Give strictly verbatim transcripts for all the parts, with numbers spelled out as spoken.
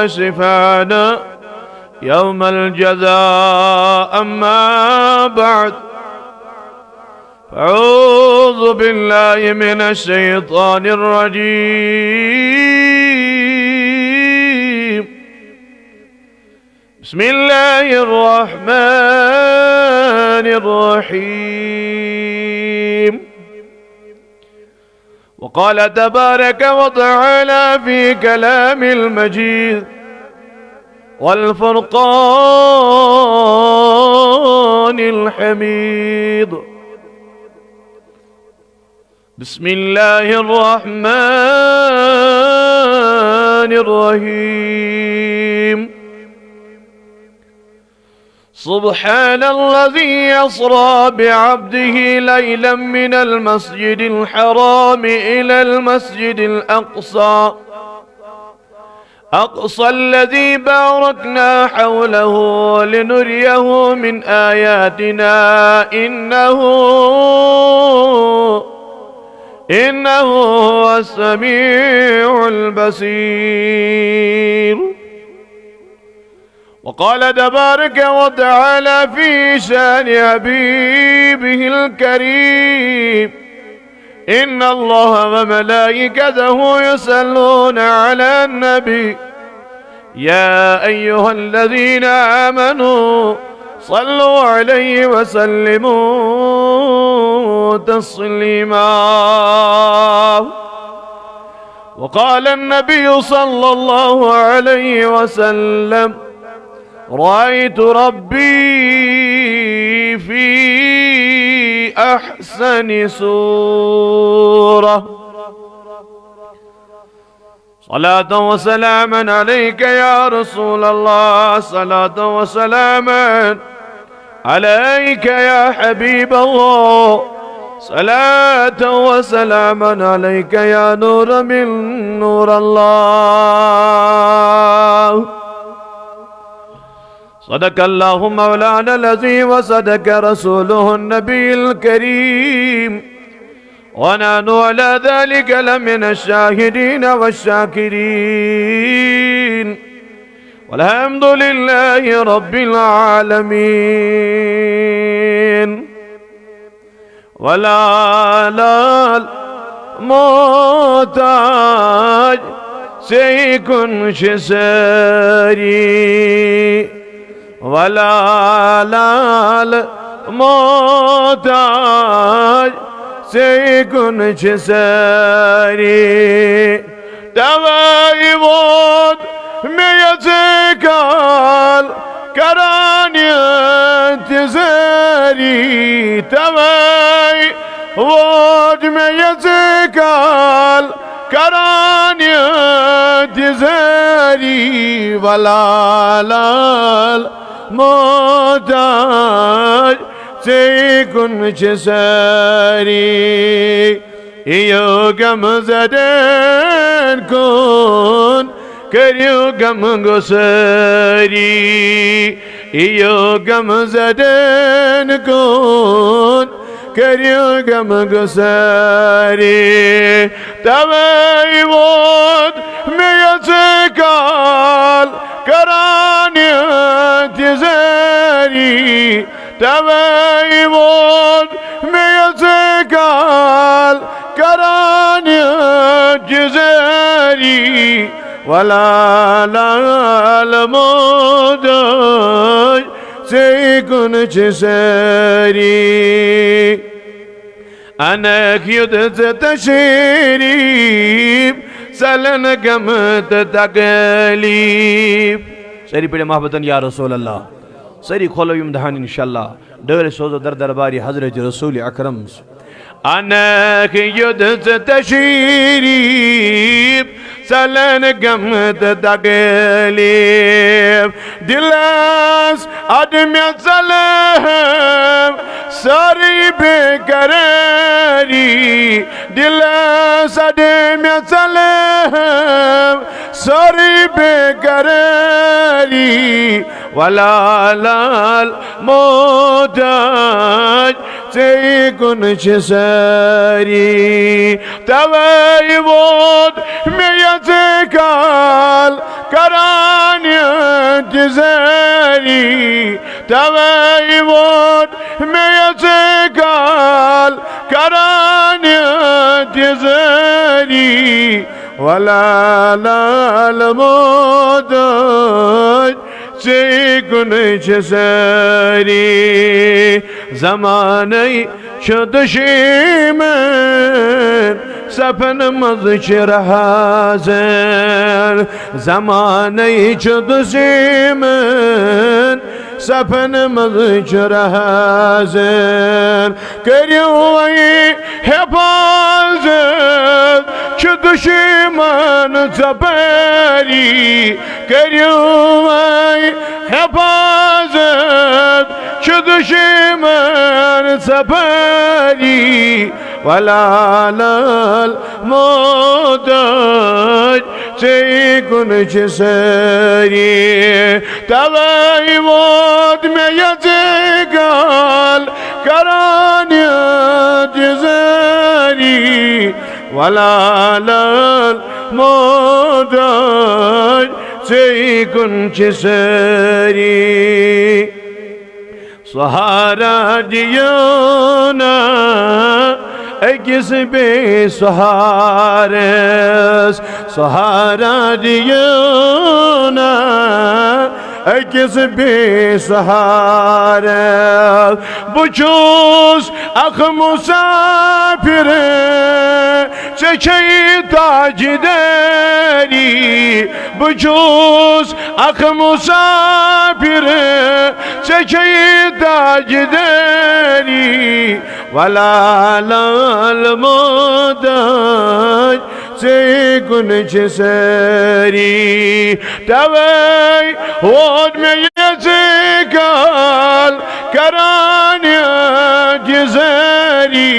شفاعنا يوم الجزاء. أما بعد، فأعوذ بالله من الشيطان الرجيم. بسم الله الرحمن الرحيم. وقال تبارك وتعالى في كلام المجيد والفرقان الحميد: بسم الله الرحمن الرحيم. سبحان الذي أسرى بعبده ليلا من المسجد الحرام إلى المسجد الأقصى، أقصى الذي باركنا حوله لنريه من آياتنا إنه، إنه هو السميع البصير. وقال تبارك وتعالى في شان حبيبه الكريم: إن الله وملائكته يصلون على النبي، يا أيها الذين آمنوا صلوا عليه وسلموا تسليما. وقال النبي صلى الله عليه وسلم: رأيت ربي في أحسن صورة. صلاة وسلاما عليك يا رسول الله، صلاة وسلاما عليك يا حبيب الله، صلاة وسلاما عليك يا نور من نور الله. صدق الله مولانا العظيم وصدق رسوله النبي الكريم، ونحن على ذلك لمن الشاهدين والشاكرين، والحمد لله رب العالمين. ولا لا محتاج سيكون شسري، ولا لا محتاج سيكون شسري. توائي بود ميزكال كراني تزري. توائي بود ميزكال كراني تزري. ولا لا محتاج سيكون شسري. يوغم زدن كون كريوغم غسري. يوغم زدن كون كريوغم غسري. توي بود ميزكال كراني تزري. توي بود ميزكال كراني جزري. ولا لا المدن سيكون جسري. أنا كيد تشريب سلن قمت تقليب. سري پڑے محبتن يا رسول الله. سٲری کھولو یِم دہان انشاءاللہ۔ ڈٲلۍ سوزو در دربارِ حضرت رسول اکرم۔ انکھ یوٚد ژٕ تشریٖف ژلن غم تہٕ تکلیٖف۔ دِلس اَڈٕ مےٚ ژلہم سٲرٕے بے قرٲری۔ دِلس اَڈٕ مےٚ ژلہم سٲرٕے بے قرٲری۔ ولا لال محتاج ژے کُن چھِ سٲری۔ توے ووت مےٚ یہِ ژے کال کران۔ انتظاری، توے ووت مےٚ یژے کال کران انتظاری۔ ولا لال مودج، ژے کُن چھِ سٲری۔ زمانَے چھُ دُشمن، صفن منٛز چھِ رہزن۔ زمانَے چھُ دُشمن، صفن منٛز چھِ رہزن۔ کٔرِو وۄنۍ حفاظت، چھُ دُشمن ژۄپٲری۔ کٔرِو وۄنۍ حفاظت، چھُ دُشمن ژۄپٲری۔ ولا لال مودج، ژے کُن چھِ سٲری۔ توے ووت مےٚ یژے کال کران انتظاری۔ ولا لال مودج، ژے کُن چھِ سٲری۔ سہارا دِیو نا أکِس بیٚیِس سہارس، سہارا دِیو نا أکِس بیٚیِس سہارس۔ بہٕ چھُس اکھ مسافر، ژےٚ چھے تاجدٲری۔ بہٕ چھُس اکھ مسافر، ژےٚ چھے تاجدٲری۔ ولا لال مودج، ژے کُن چھِ سٲری۔ توے ووت مےٚ یژے کال کران انتظاری۔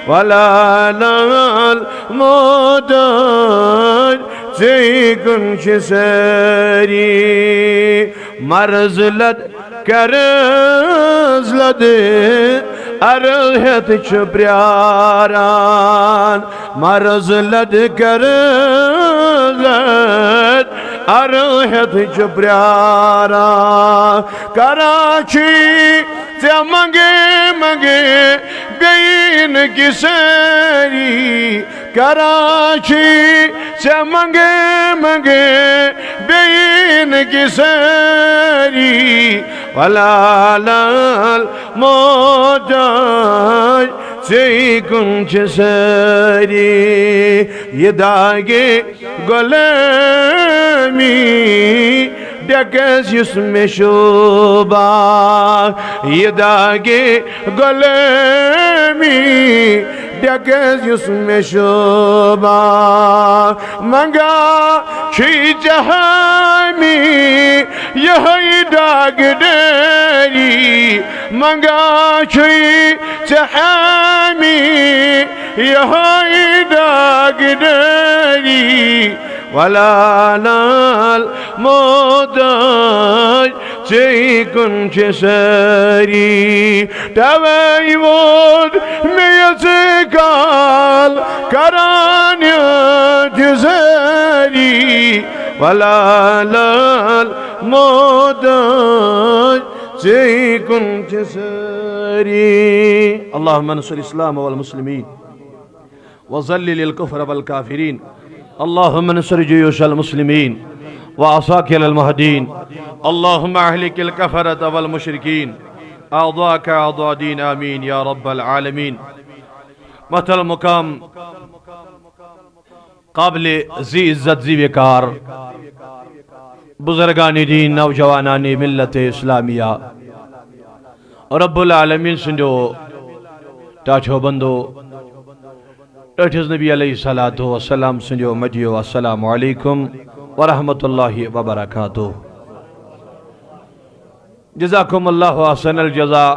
ولا لال مودج، ژے کُن چھِ سٲری۔ مرض لد قرض لد، عرض ہیتھ چھُ پراران۔ مرض لد قرض لد، عرض ہیتھ چھُ پراران۔ کراچی ژےٚ منگے منگے بیٚیہِ نہٕ کہِ سٲری۔ کراچی ژےٚ منگے منگے بیٚیہِ نہٕ کہِ سٲری۔ ولا لال مودج، ژے کُن چھِ سٲری۔ یہِ داگے غلٲمی ڈیکس یُس مےٚ شوبہ، یہِ داگے غلٲمی ڈیکس یُس مےٚ شوبہ۔ منگا چھُے ژےٚ حامی یِہوٚے ڈاگ ڈٲری، منگا چھُے ژےٚ حامی یِہوٚے ڈاگ ڈٲری۔ ولا لال مودج، ژے کُن چھِ سٲری۔ توے ووت مےٚ یژے کال کران انتظاری۔ ولا لال مودج، ژے کُن چھِ سٲری۔ اللهم انصر الإسلام والمسلمين وذلل الكفر والكافرين. اللهم انصر جيوش المسلمين وعساكر المهديين. اللهم أهلك الكفرة والمشركين. أعضاءك أعضاء دين. آمين يا رب العالمين. محترم مقام، قابل ذی عزت ذی وقار بزرگان دین، نوجوانان ملت اسلامیہ، رب العالمین سٕنٛدیو ٹاٹھیو بندو، ٹٲٹھِس نبی علیہ الصلوۃ والسلام سٕنٛدیو مدیو، السلام علیکم ورحمۃ اللہ وبرکاتہ۔ جزاکم اللہ احسن الجزا۔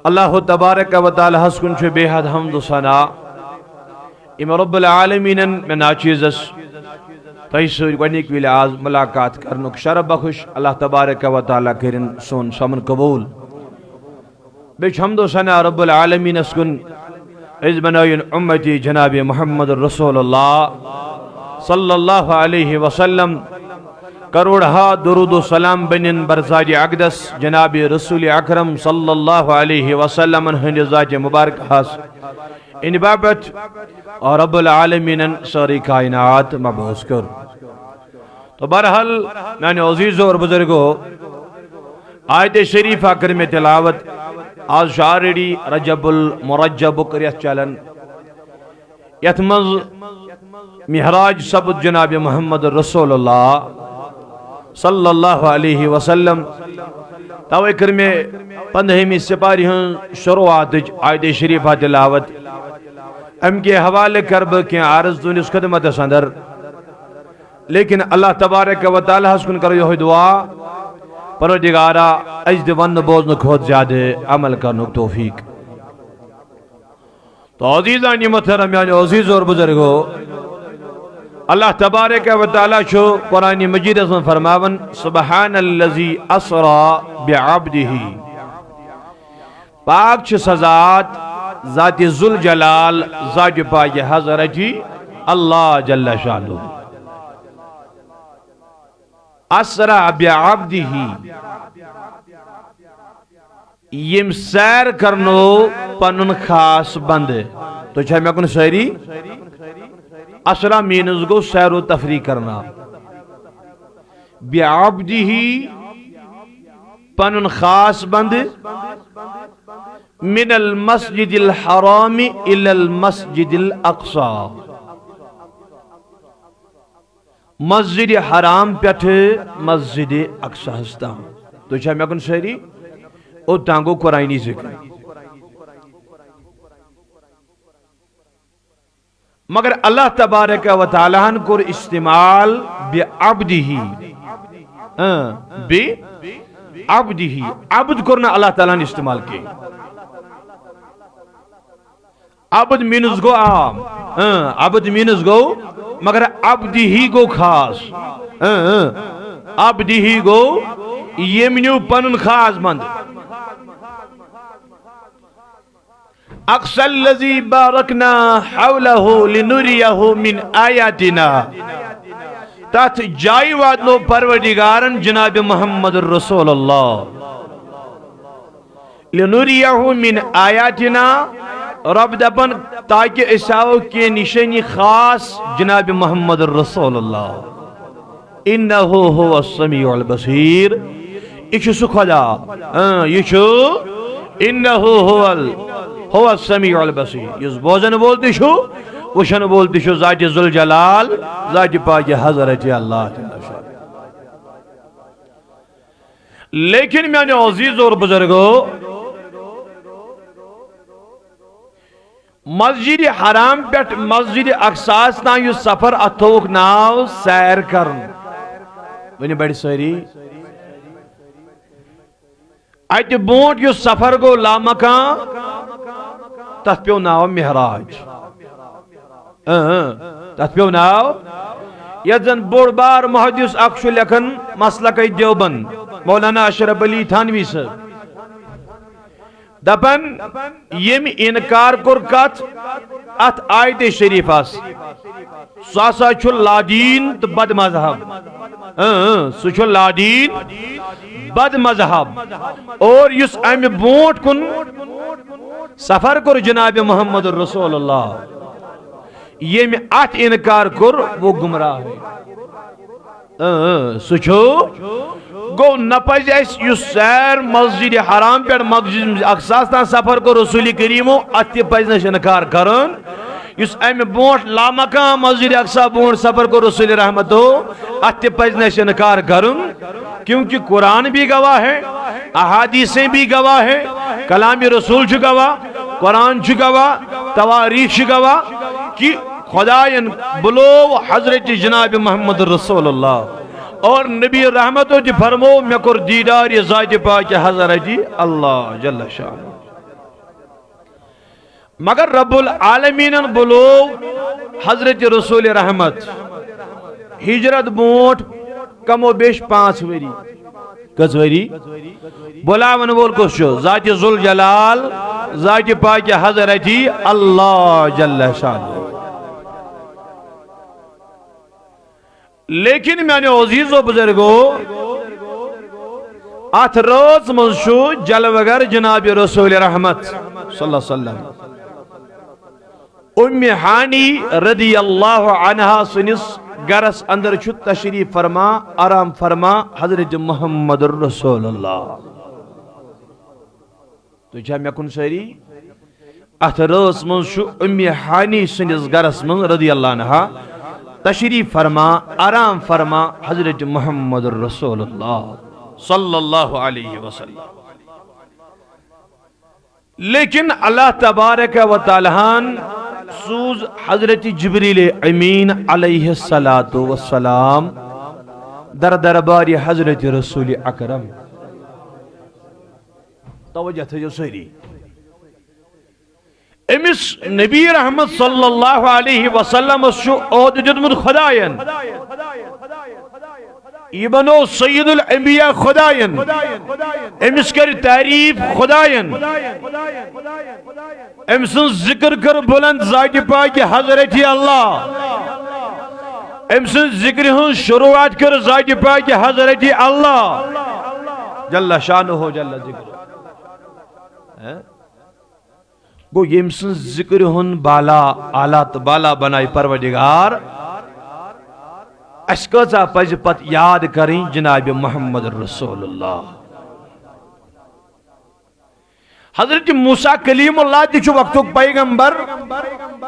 اللہ تبارک و تعالیٰ ہس کُن چھُ بے حد حمد و ثنا۔ یم رب العالمینن مےٚ ناچیزس تۄہہِ سۭتۍ گۄڈنِکۍ وِلہِ آز ملاقات کرنُک شرف بخش۔ اللہ تبارک و تعالیٰ کٔرِن سون سمن قبول۔ بیٚیہِ چھُ حمد و ثنا رب العالمینس کُن، أسۍ بنٲیِن اُمتی جناب محمد رسول اللہ صلی اللہ علیہ وسلم۔ کروڑ ہا درود و سلام بنن بر ذات اقدس جناب رسول اکرم صلی اللہ علیہ وسلم ہند ذات مبارک ہس ان باپت رب العالمین ساری کائنات مبعوث کر۔ تو بہرحال، میانیو عزیزو اور بزرگو، آیت شریفہ کر مےٚ تلاوت۔ آز چھُ already رجب المرجب رٮ۪تھ چلان، یتھ منٛز معراج سپُد جناب محمد رسول اللہ صلی اللہ علیہ وسلم۔ توے کر مےٚ پندہمہِ سپارِ ہٕنٛز شروعاتٕچ آیت شریفہ تلاوت۔ امہِ کہِ حوالہٕ کر بہٕ کینٛہہ عرض تُہنٛدِس خدمتس اندر۔ لیکن اللہ تبارک و تعالیٰ ہس کُن کرو یہوے دعا، پروردگارا، اسہِ دِ وننہٕ بوزنہٕ کھۄتہٕ زیادٕ عمل کرنُک توفیق۔ تو عزیزان محترم، یعنی عزیز اور بزرگو، اللہ تبارک و تعالیٰ چھُ قرآن مجیدس منٛز فرماوان، سبحان الذی اسرا بعبدہ۔ پاک چھُ سۄ ذات، ذات ذوالجلال، ذات پاک حضرت اللہ جل شانہ۔ اسرا بعبدہ، یم سیر کرنو پنن خاص بندٕ۔ تو چھا مےٚ کُن سٲری؟ اسرا means گوٚو سیر و تفریح کرنا۔ بعبدہ، پنن خاص بندٕ، من المسجد الحرام الی المسجد الاقصی۔ مسجد حرام پٮ۪ٹھ مسجد اقصاہس تام۔ تُہۍ چھا مےٚ کُن سٲری؟ اوٚتام گوٚو قرآنی ذکر۔ مگر اللہ تبارک و تعالیٰ ہن کوٚر استعمال بعبدہ۔ اۭں، بعبدہ۔ عبد کوٚر نہٕ اللہ تعالیٰ ہن استعمال کینٛہہ۔ عبد means گوٚو عام۔ اۭں، عبد means گوٚو، مگر عبدہ گوٚو خاص۔ اۭں، اۭں۔ عبدہ گوٚو ییٚمۍ نیوٗ پنُن خاص بنٛد۔ اقصی الذی بارکنا حولہ لنریہ من آیاتنا۔ تتھ جایہِ واتنو پروردگارن جناب محمد رسول اللہ۔ لنریہ من آیاتنا، رب دپن تاکہ أسۍ ہاوو کینٛہہ نشٲنی خاص جناب محمد رسول اللہ۔ انہ هو السمیع البصیر۔ یہِ چھُ سُہ خدا۔ اۭں، یہِ چھُ، انہ هو ال-، هو السمیع البصیر۔ یُس بوزن وول تہِ چھُ، وٕچھن وول تہِ چھُ، ذات ذوالجلال، ذات پاک حضرت اللہ جل شانہ۔ لیکن میانیو عزیز اور بزرگو، مسجد حرام پٮ۪ٹھ مسجد اقصاہس تام یُس سفر، اتھ تھووُکھ ناو سیر کرُن۔ ؤنِو بڑِ سٲری۔ اتہِ برونٛٹھ یُس سفر گوٚو لامکان، تتھ پیوٚو ناو معراج۔ اۭں، اۭں، تتھ پیوٚو ناو۔ یتھ زن بوٚڑ بار محدث اکھ چھُ لیکھان مسلکے دیوبند، مولانا اشرف علی تھانوی صٲب۔ دپان، ییٚمۍ انکار کوٚر کتھ اتھ آیت شریفس، سُہ ہسا چھُ لادین تہٕ بد مذہب۔ اۭں، اۭں، سُہ چھُ لادین بد مذہب۔ اور یُس امہِ برونٛٹھ کُن سفر کوٚر جناب محمد رسول اللہ، ییٚمۍ اتھ انکار کوٚر، وہ گمراہ ہے۔ اۭں، اۭں، سُہ چھُ۔ گوٚو، نہ پزِ اسہِ یُس سیر مسجد حرام پٮ۪ٹھ مسجد اقصاہس تام سفر کوٚر رسول کریمو، اتھ تہِ پزِ نہٕ اسہِ انکار کرُن۔ یُس امہِ برونٛٹھ لامکان مسجد اقصی برونٛٹھ سفر کوٚر رسول رحمتو، اتھ تہِ پزِ نہٕ اسہِ انکار کرُن، کیونکہ قرآن بھی گواہ ہے، احادیثیں بھی گواہ ہے، کلام رسول چھُ گواہ، قرآن چھُ گواہ، تواریخ چھِ گواہ کہ خداین بُلوو حضرت جناب محمد رسول اللہ اور نبی رحمتو تہِ فرمو، مےٚ کوٚر دیدار یہِ ذات پاک حضرت اللہ جل شانہ۔ مگر رب العالمینن بُلوو حضرت رسول رحمت ہجرت برونٛٹھ کم و بیش پانٛژھ ؤری۔ کٔژ ؤری؟ بُلاون وول کُس چھُ؟ ذات ذوالجلال، ذات پاک حضرت اللہ جل شانہ۔ لیکن میانیو عزیزو بزرگو، اتھ رٲژ منٛز چھُ جلوگر جناب رسول رحمت صلی اللہ علیہ وسلم، ام ہانی رضی اللہ عنہا سٕنٛدِس گرس اندر چھُ تشریف فرما، آرام فرما حضرت محمد رسول اللہ۔ تُہۍ چھا مےٚ کُن سٲری؟ اتھ رٲژ منٛز چھُ ام ہانی سٕنٛدِس گرس منٛز رضی اللہ عنہا تشریف فرما، آرام فرما حضرت محمد رسول اللہ صلی اللہ علیہ وسلم۔ لیکن اللہ تبارک و تعالیٰ ہن سوز حضرت جبریل امین علیہ الصلوۃ والسلام در دربار حضرت رسول اکرم۔ توجہ تھٲیِو سٲری۔ أمِس نبی رحمت صلی اللہ علیہ وسلمس چھُ عہدٕ دیُتمُت خداین۔ یہِ بنو سید الانبیاء خداین۔ أمِس کٔر تعریف خداین۔ أمۍ سٕنٛز ذکر کٔر بلند ذاتِ پاکہِ حضرت اللہ۔ أمۍ سٕنٛز ذکرِ ہٕنٛز شروعات کٔر ذاتِ پاکہِ حضرت اللہ جل شانہ جل ذکرہ۔ ہہ؟ گوٚو، ییٚمۍ سٕنٛز ذکرِ ہُنٛد بالا، اعلیٰ تہٕ بالا بنایہِ پروردگار، اَسہِ کۭژاہ پزِ پتہٕ یاد کرٕنۍ جناب محمد رسول اللہ۔ حضرت موسیٰ کلیم اللہ تہِ چھُ وقتُک پیغمبر،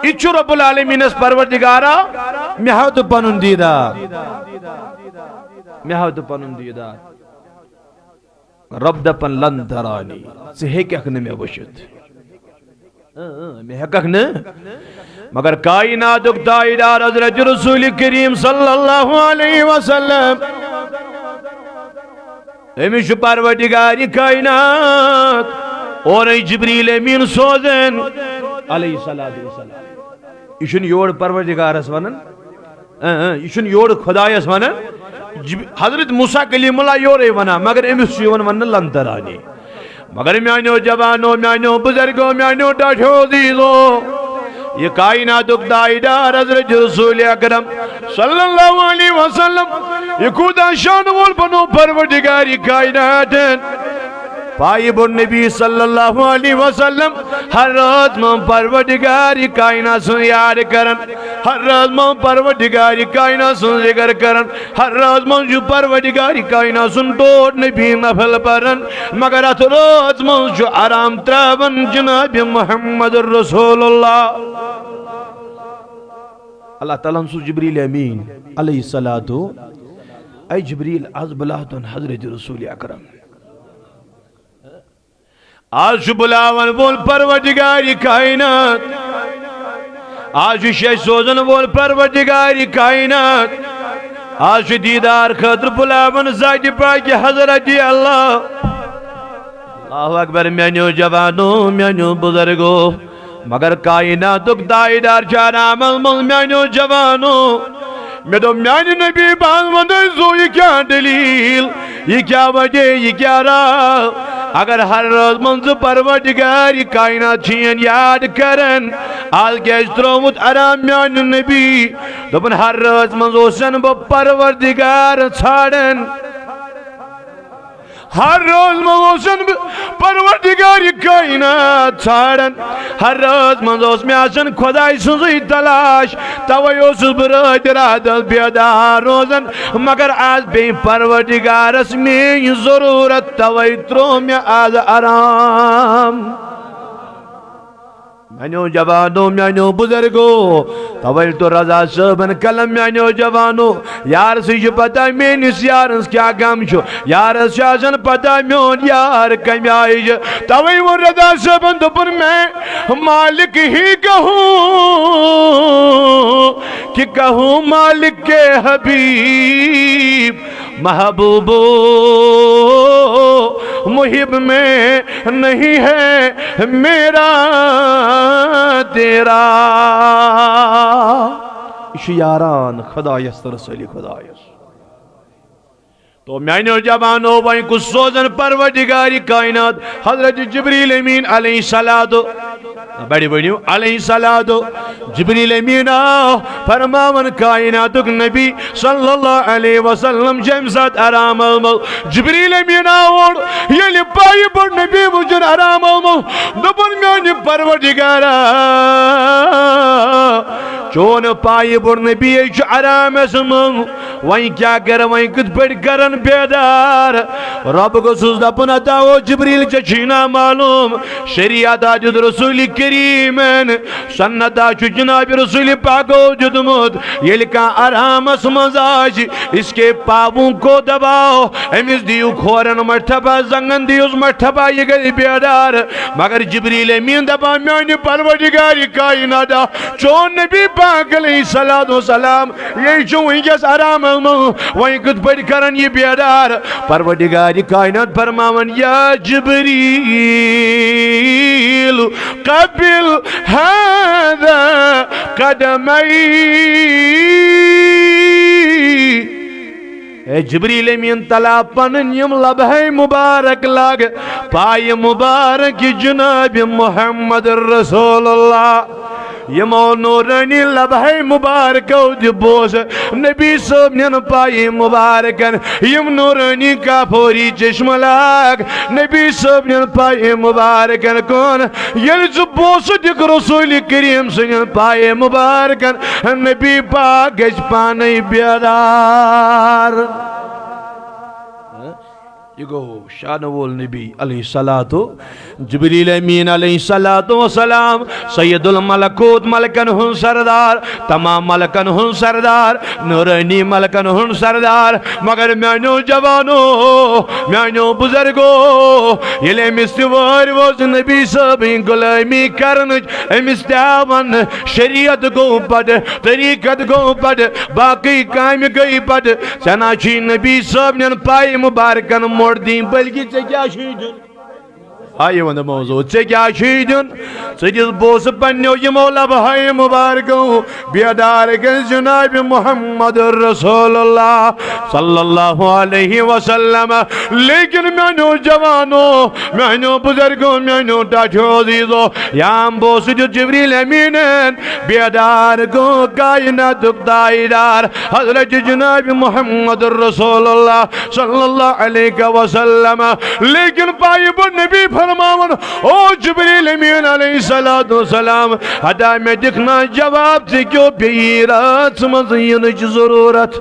یہِ چھُ رب العالمینس پروردگارا، مےٚ ہاو تہٕ پنُن دیٖدار، مےٚ ہاو تہٕ پنُن دیٖدار۔ رب دپان، "لن ترانی"، ژٕ ہیٚککھ نہٕ مےٚ وٕچھِتھ۔ اۭں، اۭں، مےٚ ہیٚککھ نہٕ۔ مگر کائناتُک تاجدار حضرت رسول کریم صلی اللہ علیہ وسلم، أمِس چھُ پروردگار کائنات اورے جبریل امین سوزان علیہ الصلوۃ والسلام۔ یہِ چھُنہٕ یور پروردگارس ونان۔ اۭں، اۭں، یہِ چھُنہٕ یورٕ خۄدایَس وَنان۔ جب-، حضرت موسیٰ کلیم اللہ یورَے وَنان، مگر أمِس چھُ یِوان وَننہٕ لن ترانی۔ مگر میٛانیو جوانو، میٛانیو بُزرگو، میٛانیو ٹاٹھیو عزیٖزو، یہِ کائناتُک تاجدار حضرت رسول اکرم صلی اللہ علیہ وسلم، یہِ کوٗتاہ شان وول بنو پروردگار کائنات۔ پایہِ بوٚڑ نبی صلی اللہ علیہ وسلم ہر رٲژ منٛز پروردگار کائنات سُنٛد یاد کران، ہر رٲژ منٛز پروردگار کائنات سُنٛد ذکر کران، ہر رٲژ منٛز چھُ پروردگار کائنات سُنٛد ٹوٹھ نبی نفل پران، مگر اتھ رٲژ منٛز چھُ آرام تراوان جناب محمد رسول اللہ۔ اللہ تعالیٰ ہن سوٗز جبریل امین علیہ الصلوۃ، اے جبریل، از بُلاوتن حضرت رسول اکرم۔ از چھُ بُلاون وول پروردگار کائنات۔ از چھُ شیٚچھ سوزن وول پروردگار کائنات۔ از چھُ دیٖدار خٲطرٕ بُلاون ذاتِ پاکہِ حضرت اللہ۔ اللہ اکبر، میٛانیو جوانو، میٛانیو بُزرگو۔ مگر کائناتُک تاجدار چھُ آرامس منٛز، میٛانیو جوانو۔ مےٚ دوٚپ، میٛانہِ نبی، بہٕ حظ وَنہٕ تۄہہِ زُو، یہِ کیٛاہ دٔلیٖل؟ یہِ کیٛاہ وجہ؟ یہِ کیٛاہ راز؟ اگر ہر رٲژ منٛز ژٕ پروردگار کائنات چھِین یاد کران، از کیٛازِ ترٛوومُت آرام میٛانہِ نبی؟ دوٚپُن، ہر رٲژ منٛز اوسَن بہٕ پروردگار ژھانڈان۔ ہر رٲژ منٛز اوسُن بہٕ پروردگار کائنات ژھانڈان۔ ہر رٲژ منٛز اوس مےٚ آسان خۄداے سٕنٛزٕے تلاش۔ توے اوسُس بہٕ رٲتۍ راتس بیدار روزان۔ مگر از پیٚیہِ پروردگارس میٲنۍ ضروٗرت، توے ترٛوو مےٚ از آرام۔ میٛانیو جوانو، میٛانیو بُزرگو، توے تو رضا صٲبن قلم، میٛانیو جوانو۔ یارس چھُ پتہ میٛٲنِس یارس کیٛاہ غم چھُ، یارس چھُ آسان پتہ میٛون یار کمہِ آیہِ چھُ۔ توے ووٚن رضا صٲبن، دوٚپُن، میں مالک ہی کہوں کہ کہوں مالک کے حبیب۔ محبوب و محب میں نہیں ہے میرا تیرا۔ یہِ چھُ یاران خۄدایس تہٕ رسوٗلِ خۄدایس۔ تو میٛانیو جوانو، وۄنۍ کُس سوزن پروردگار کائنات؟ حضرت جبریل امین علیہ الصلوۃ۔ بڑِ ؤنِو، علیہ الصلوۃ۔ جبریل امین آو، فرماوان کائناتُک نبی صلی اللہ علیہ وسلم چھِ اَمہِ ساتہٕ آرام آمُت۔ جبریل امین آو اور ییٚلہِ پایہِ بوٚڑ نبی وٕچھُن آرام آمُت، دوٚپُن، میانہِ پروردگارا، چون پایہِ بوٚڑ نبی چھُ آرامس منٛز، وۄنۍ کیٛاہ کرٕ، وۄنۍ کِتھ پٲٹھۍ کرن بیدار؟ رب گوٚژھُس دپُن، ہتا او جبریل، ژےٚ چھُے نا معلوم، شریعت آ دیُت رسول کریمن، سنت آ چھُ جناب رسول پاکو دیُتمُت۔ ییٚلہِ کانٛہہ آرامس منٛز آسہِ، اس کے پاؤں کو دباؤ، أمِس دِیِو کھورن مٹھپا، زنٛگن دِیِس مٹھپا، یہِ گژھِ بیدار۔ مگر جبریل امین دپان، میانہِ پروردگار کائنات، چون نبی پاک علیہ الصلوۃ والسلام، یہِ چھُ وٕنکیٚس آرام منٛز، وۄنۍ کِتھ پٲٹھۍ کرن یہِ بیدار؟ پروردگار کائنات فرماوان، یا جبریل، قبل هذا قدمی۔ اے جبریل امین، تلا پنن یم لبہے مبارک لاگ، پایہِ مبارک جناب محمد رسول اللہ۔ یمو نورانی لبہے مبارکو دِ بوس نبی صٲب نٮ۪ن پایہِ مبارکن، یم نورانی کافوری چشمہ لاگ نبی صٲب نٮ۪ن پایہِ مبارکن کُن۔ ییٚلہِ ژٕ بوسہٕ دِکھ رسول کریم سٕنٛدٮ۪ن پایہِ مبارکن، نبی پاک گژھِ پانے بیدار۔ یہِ گوٚو شانہٕ وول نبی علیہ الصلوۃ۔ جبریل امین علیہ الصلوۃ والسلام، سید الملکوت، ملکن ہُنٛد سردار، تمام ملکن ہُنٛد سردار، نورانی ملکن ہُنٛد سردار۔ مگر میانیو جوانو، میانیو بزرگو، ییٚلہِ أمِس تہِ وٲرۍ وٲژ نبی صٲبٕنۍ غلٲمی کرنٕچ، أمِس تہِ آو وننہٕ، شریعت گوٚو پتہٕ، طریقت گوٚو پتہٕ، باقٕے کامہِ گٔے پتہٕ۔ ژےٚ نا چھُے نبی صٲب نٮ۪ن پایہِ مبارکن موٚٹ دِنۍ، بلکہِ ژےٚ کیٛاہ چھُے دیُن؟ آ، یہِ وَنہٕ موضوع، ژےٚ کیٛاہ چھُے دیُن؟ ژٕ دِس بوسہٕ پننیو یِمو لبہٕ ہاے مبارکو، بیدار گژھِ جناب محمد رسول اللہ صلی اللہ علیہ وسلم۔ لیکن میانیو جوانو، میانیو بزرگو، میانیو ٹاٹھیو عزیزو، یام بوسہٕ دیُت جبریل امینن، بیدار گوٚو کائناتُک تاجدار حضرت جناب محمد رسول اللہ صلی اللہ علیہ وسلم۔ لیکن پایہِ بوٚڑ نبی فرماوان، او جبریل امین علیہ الصلوۃ والسلام، ہتا مےٚ دِکھ نا جواب، ژےٚ کیٛاہ پیٚیہِ رٲژ منٛز یِنٕچ ضروٗرت؟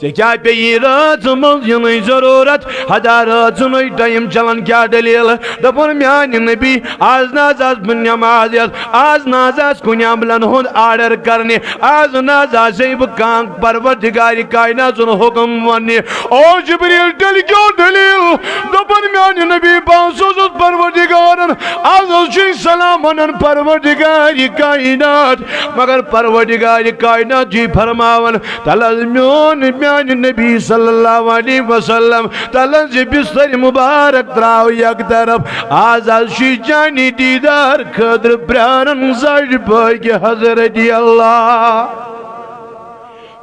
ژےٚ کیٛاہ پیٚیہِ رٲژ منٛز یِنٕچ ضروٗرت؟ ہتا رٲژ ہُنٛدُے ٹایم چلان، کیٛاہ دٔلیٖل؟ دوٚپُن، میٛانہِ نبی، آز نہ حظ آس بہٕ نٮ۪ماز یَتھ، آز نہ حظ آس کُنہِ عملن ہُنٛد آرڈر کرنہِ، آز نہ حظ آسے بہٕ کانٛہہ پروردگارِ کائنات سُنٛد حُکم وننہِ۔ او جبریل، تیٚلہِ کیٛاہ دٔلیٖل؟ دوٚپُن، میٛانہِ نبی، بہٕ حظ سوزُس پروردگارن، آز حظ چھُے سلام ونان پروردگارِ کائنات، مگر پروردگارِ کائنات چھُے فرماوان، تلہٕ حظ میون، میانہِ نبی صلی اللہ علیہ وسلم، تلہٕ حظ یہِ بستر مبارک تراو یک طرف۔ آز حظ چھُ چانہِ دیدار خٲطرٕ پراران زاجہِ پاکہِ حضرت اللہ۔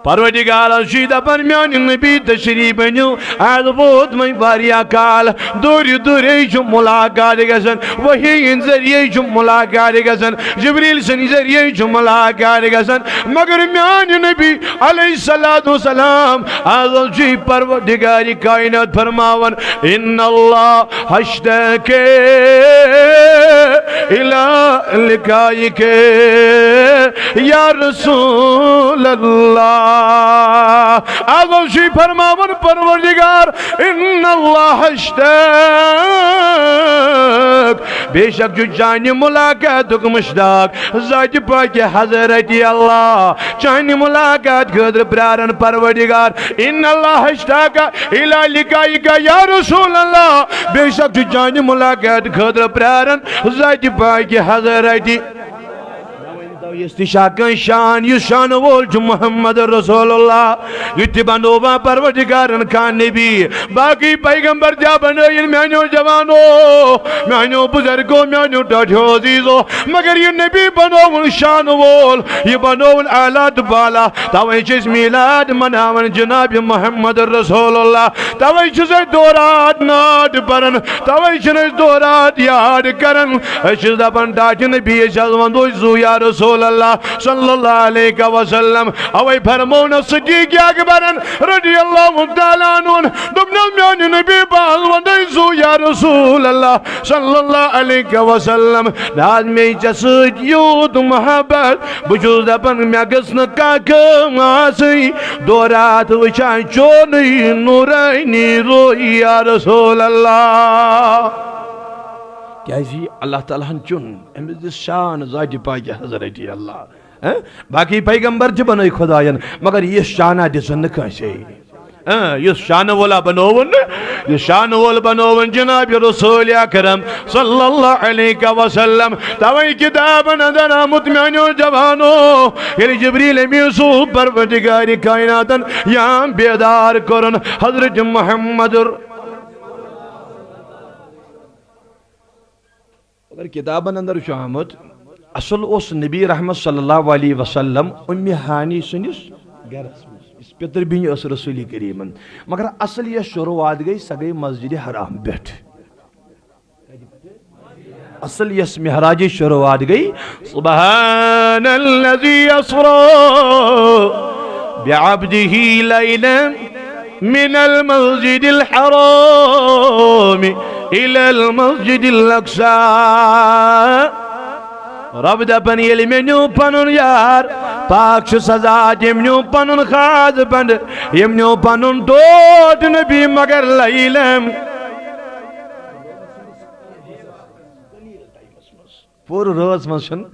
پروردگار حظ چھُے دپان، میانہِ نبی تشریف أنِو، از ووت وۄنۍ واریاہ کال، دوٗرِ دوٗرے چھُ ملاقات گژھان، وحی ہٕنٛدۍ ذٔریعے چھُ ملاقات گژھان، جبریل سٕنٛدِ ذٔریعے چھُ ملاقات گژھان، مگر میانہِ نبی علیہ الصلوۃ والسلام، از حظ چھُے پروردگارِ کائنات فرماوان، ان اللہ اشتاق الی لقائک یا رسول اللہ۔ از حظ چھُے فرماوان پروردگار، ان اللہ اشتاق، بے شک چھُ چانہِ ملاقاتُک مشتاق ذاتِ پاکہِ حضرت اللہ۔ چانہِ ملاقات خٲطرٕ پراران پروردگار، ان اللہ اشتاق الی لقائک یا رسول اللہ، بے شک چھُ چانہِ ملاقات خٲطرٕ پراران ذاتِ پاکہِ حضرت۔ یُس تہِ چھا کٲنٛسہِ شان، یُس شانہٕ وول چھُ محمد رسول اللہ، یہِ تہِ بنووا پروردگارن کانٛہہ نبی۔ باقٕے پیغمبر تہِ بنٲیِن میانیو جوانو، میانیو بزرگو، میانیو ٹاٹھیو عزیزو، مگر یہِ نبی بنووُن شانہٕ وول، یہِ بنووُن اعلیٰ تہٕ بالا۔ توے چھِ أسۍ میلاد مناوان جناب محمد رسول اللہ، توے چھِ أسۍ دورات ناد پران، توے چھِنہٕ أسۍ دورات یاد کران۔ أسۍ چھِ دپان ٹاٹھۍ نبی، أسۍ حظ ونو زُو یا رسول اللہ صلی اللہ علیہ وسلم۔ اوے فرموو نہ صدیق اکبرن رضی اللہ تعالیٰ عنہ، دوٚپنس میانہِ نبی، بہٕ حظ ونو زُو یا رسول اللہ صلی اللہ علیہ وسلم۔ نہ حظ، مےٚ ژےٚ سۭتۍ یوٗت محبت، بہٕ چھُس دپان مےٚ گٔژھ نہٕ کانٛہہ کٲم آسٕنۍ، دورات وٕچھان چونُے نورانی روی یا رسول اللہ۔ کیازِ اللہ تعالیٰ ہن چُن أمِس دِژ شان ذاتِ پاکہِ حضرتِ اللہ۔ ہہ؟ باقٕے پیغمبر تہِ بنٲے خداین، مگر یہِ شانہ دِژٕن نہٕ کٲنٛسے۔ ہہ، یُس شانہٕ وولا بنووُن نہٕ، یُس شانہٕ وول بنووُن جناب رسول اکرم صلی اللہ علیہ وسلم۔ توے کتابن اندر آمُت میانیو جوانو، ییٚلہِ جبریل امین سُہ پروردگار کائناتن یا بیدار کرن حضرت محمد۔ مگر کتابن اندر چھُ آمُت، اصل اوس نبی رحمت صلی اللہ علیہ وسلم امہِ ہانی سٕنٛدِس گرس منٛز، یُس پِتٕر بیٚنہِ ٲس رسول کریمن۔ مگر اصل یۄس شروعات گٔے، سۄ گٔے مسجد حرام پٮ۪ٹھ۔ اصل یۄس معراجٕچ شروعات گٔے، سبحان الذي اسرا بعبده ليلا من المسجد الحرام إلى المسجد الأقصى۔ رب دپان، ییٚلہِ مےٚ نیوٗ پنُن یار، پاک چھُ سزا، ییٚمۍ نیوٗ پنُن خاص بندٕ، ییٚمۍ نیوٗ پنُن ٹوٹھ نبی، مگر لیلن پوٗرٕ رٲژ منٛز چھُنہٕ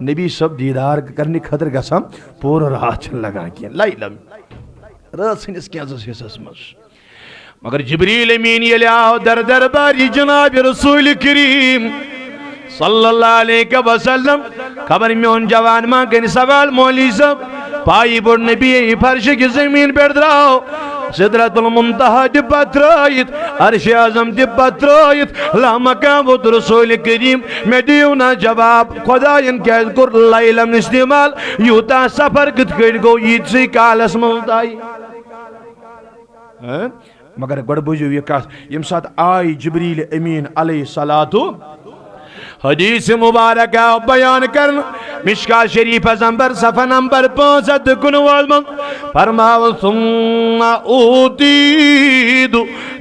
نبی صٲب دیٖدار کرنہٕ خٲطرٕ گژھان، پوٗرٕ راتھ چھُنہٕ لگان کینٛہہ۔ لیلن، رٲژ ہٕنٛدِس کینٛژس حصس منٛز۔ مگر جبریل امین ییٚلہِ آو در دربار جناب رسول کریم صلی اللہ علیہ وسلم، خبر میون جوان ما کٔرِ سوال، مولوی صٲب، پایی بوٚڑ نبی فرشہِ کہِ زمین پٮ۪ٹھ درٛاو، سدرۃ المنتہا تہِ پتھ ترٲیِتھ، عرش اعظم تہِ پتھ ترٲیِتھ، لامکان ووت رسول کریم، مےٚ دِیِو نا جواب، خداین کیازِ کوٚر لیلن استعمال، یوٗتاہ سفر کِتھ کٔنۍ گوٚو ییٖتسٕے کالس منٛز تۄہہِ؟ ہاں؟ مگر گۄڈٕ بوٗزِو یہِ کتھ، ییٚمہِ ساتہٕ آے جبریل امین علیہ الصلوۃ، حدیث مبارکہ بیان کرن، مشکات شریفس نمبر، صفحہ نمبر پانٛژھ ہتھ تہٕ کُنوُہس منٛز فرماوان، ثم اوتیت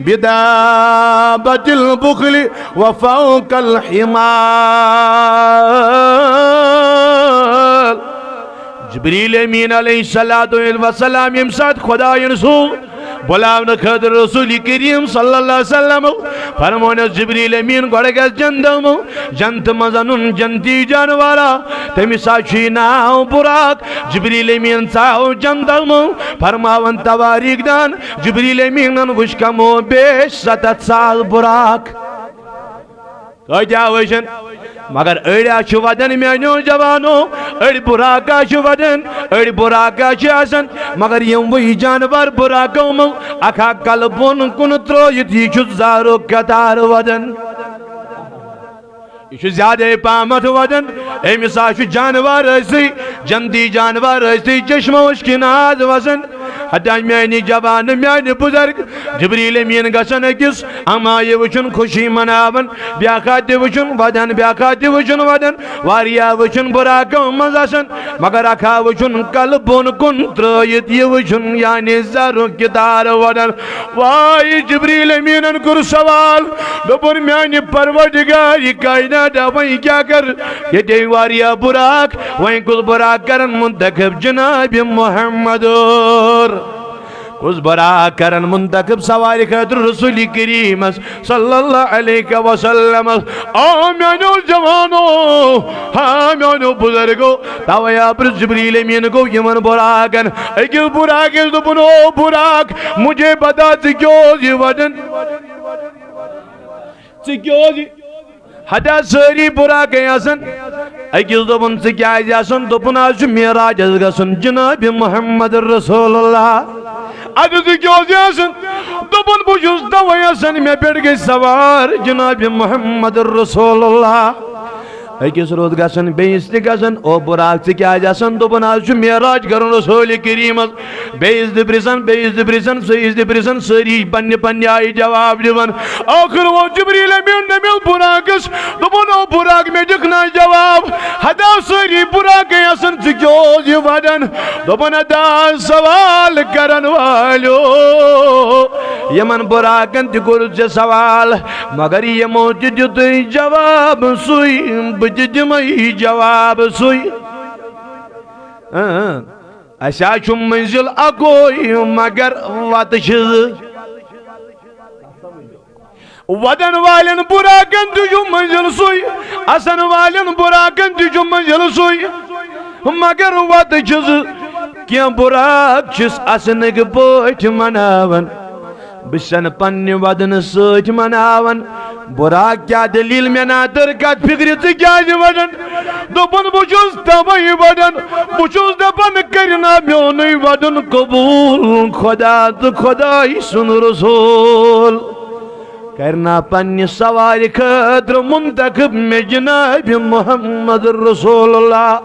بدابت البخل وفوق الحمار۔ جبریل امین علیہ الصلوۃ والسلام ییٚمہِ ساتہٕ خدایَن سوٗز بُلاونہٕ خٲطرٕ رسول کریم صلی اللہ علیہ وسلم، فرمونس جبریل امین، گۄڈٕ گژھ جنتس منٛز، جنتہٕ منٛز انُن جنتی جانورا، تٔمِس ہا چھُے ناو بُراق۔ جبریل امین ژاو جنتس منٛز، فرماوان تواریخ دان، جبریل امینن وٕچھ کمو بیش ستتھ ساس بُراق۔ کۭتیاہ وٕچھن؟ مگر أڑۍ ہا چھِ وَدان میٛانیو جوانو، أڑۍ بُراکا چھِ وَدان، أڑۍ بُراکا چھِ آسان، مگر یِموٕے جانوَر بُراکو منٛز اَکھ اَکھ کَلہٕ بۄن کُن ترٛٲوِتھ، یہِ چھُ زارُک قطار وَدان۔ یہِ چھُ زیادَے پَہمَتھ وَدان۔ أمِس ہا چھُ جانوَر ٲسۍتھٕے، جنتی جانوَر ٲسۍتھٕے چشمو أچھ کِنۍ آز وَسان۔ ہتا میٛانہِ جوانہٕ، میٛانہِ بُزرگ، جبریل امین گژھن أکِس اما یہِ وٕچھُن خوشی مناوان، بیاکھا تہِ وٕچھُن ودان، بیاکھا تہِ وٕچھُن ودان، واریاہ وٕچھُن بُراکو منٛز آسان، مگر اکھا وٕچھُن کلہٕ بۄن کُن ترٲیِتھ یہِ وٕچھُن، یعنی زرُک قطار ودان۔ واے جبریل امینن کوٚر سوال، دوٚپُن، میانہِ پروردگار، یہِ کائنات وۄنۍ کیٛاہ کر؟ ییٚتے واریاہ بُراک، وۄنۍ کُس بُراک کرن منتخب جناب محمد اور؟ کُس بُراک کرن منتخب سوارِ خٲطرٕ رسول کریمس صلی اللہ علیہ وسلم؟ آ میانیو جوانو، ہا میانیو بُزرگو، توے آو پرٛژھ جبریل امین گوٚو یِمن بُراکن۔ أکِس بُراکس دوٚپُن، او بُراک، مجھے بتا، ژٕ کیٛاہ اوس یہِ وَنان؟ ژٕ کیٛاہ اوس یہِ؟ ہتا سٲری بُراکے آسان۔ أکِس دوٚپُن، "ژٕ کیٛازِ آسان؟" دوٚپُن، "آز چھُ معراجس گژھُن جناب محمد رسول اللہ۔" اَدٕ ژٕ کیٛاہ اوس یژھان؟ دوٚپُن، "بہٕ چھُس توے یژھان، مےٚ پٮ۪ٹھ گژھِ سوار جناب محمد رسول اللہ۔" أکِس روٚد گژھان، بیٚیِس تہِ گژھان، "او براق، ژٕ کیٛازِ آسان؟" دوٚپُن، "آز چھُ معراج کرُن رسول کریمس۔" بیٚیِس تہِ پرژھان، بیٚیِس تہِ پرژھان، سٔیِس تہِ پرژھان، سٲری پننہِ پننہِ آیہِ جواب دِوان۔ ٲخٕر ووٚن جبریل امین نبی براقس، دوٚپُن، "او براق، مےٚ دِکھ نا جواب؟ ہتا سٲری براقے آسان، ژٕ کیٛاہ اوس یہِ وَدان؟" دوٚپُن، ہتا سوال کرن والیو، یِمن براقن تہِ کوٚر ژےٚ سوال، مگر یِمو تہِ دیُتُے جواب سُے، بہٕ تہِ دِمے جواب سُے۔ اۭں، اۭں۔ اَسہِ ہا چھُ منزل اکوے، مگر وتہٕ چھِ زٕ۔ وَدَن والٮ۪ن بُراکَن تہِ چھُ منزل سُے، اَسَن والٮ۪ن بُراکَن تہِ چھُ منزل سُے، مگر وَتہٕ چھِ زٕ۔ کینٛہہ بُراک چھِس اَسنٕکۍ پٲٹھۍ مناوان، بہٕ چھَسَن پننہِ وَدنہٕ سۭتۍ مناوان۔ بُراک، کیٛاہ دٔلیٖل؟ مےٚ نا تٔر کَتھ فِکرِ، ژٕ کیٛازِ وَدَن؟ دوٚپُن، بہٕ چھُس تَوَے وَدَن، بہٕ چھُس دَپان، کَرِ نا میونُے وَدُن قبوٗل خۄدا تہٕ خۄداے سُنٛد رسوٗل۔ کرنا پننہِ سوارِ خٲطرٕ منتخب مےٚ جناب محمد رسول اللہ۔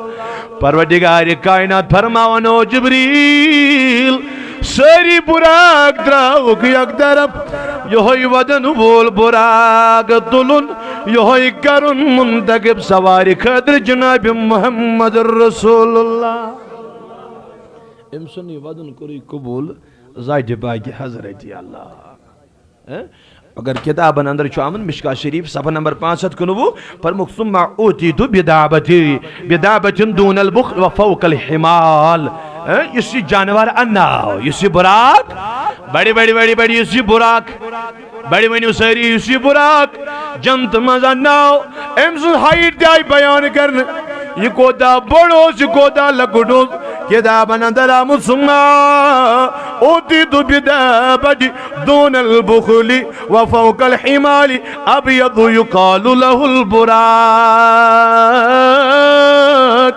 پروردگار کائنات فرماوان، او جبریل، سٲری بُراک ترٛاوُکھ یک طرف، یہوے وَدَن وول بُراک تُلُن، یہوے کرُن منتخب سوارِ خٲطرٕ جناب محمد رسول اللہ۔ أمۍ سُنٛدُے وَدُن کوٚرُے قبوٗل ذاتِ پاکہِ حضرت اللہ۔ ہہ؟ مگر کتابن اندر چھُ آمُت، مشکا شریف، صفحہ نمبر پانٛژھ ہتھ کُنوُہ، فرمووُکھ، "ثم اوتیت بدابتی، بدابت دون البخل وفوق الحمال۔" ہہ؟ یُس یہِ جانور انناو، یُس یہِ بُراک، بڑِ، بڑِ، بڑِ، بڑِ، یُس یہِ بُراک، بڑِ ؤنِو سٲری، یُس یہِ بُراک جنت منٛز انناو، أمۍ سٕنٛز height تہِ آیہِ بیان کرنہٕ۔ یہِ کوتاہ بوٚڑ اوس، یہِ کوتاہ لۄکُٹ اوس۔ کتابن اندر آمُت، "ثم اوتیت بدابت دون البخل وفوق الحمال ابیض یقال له البراق۔"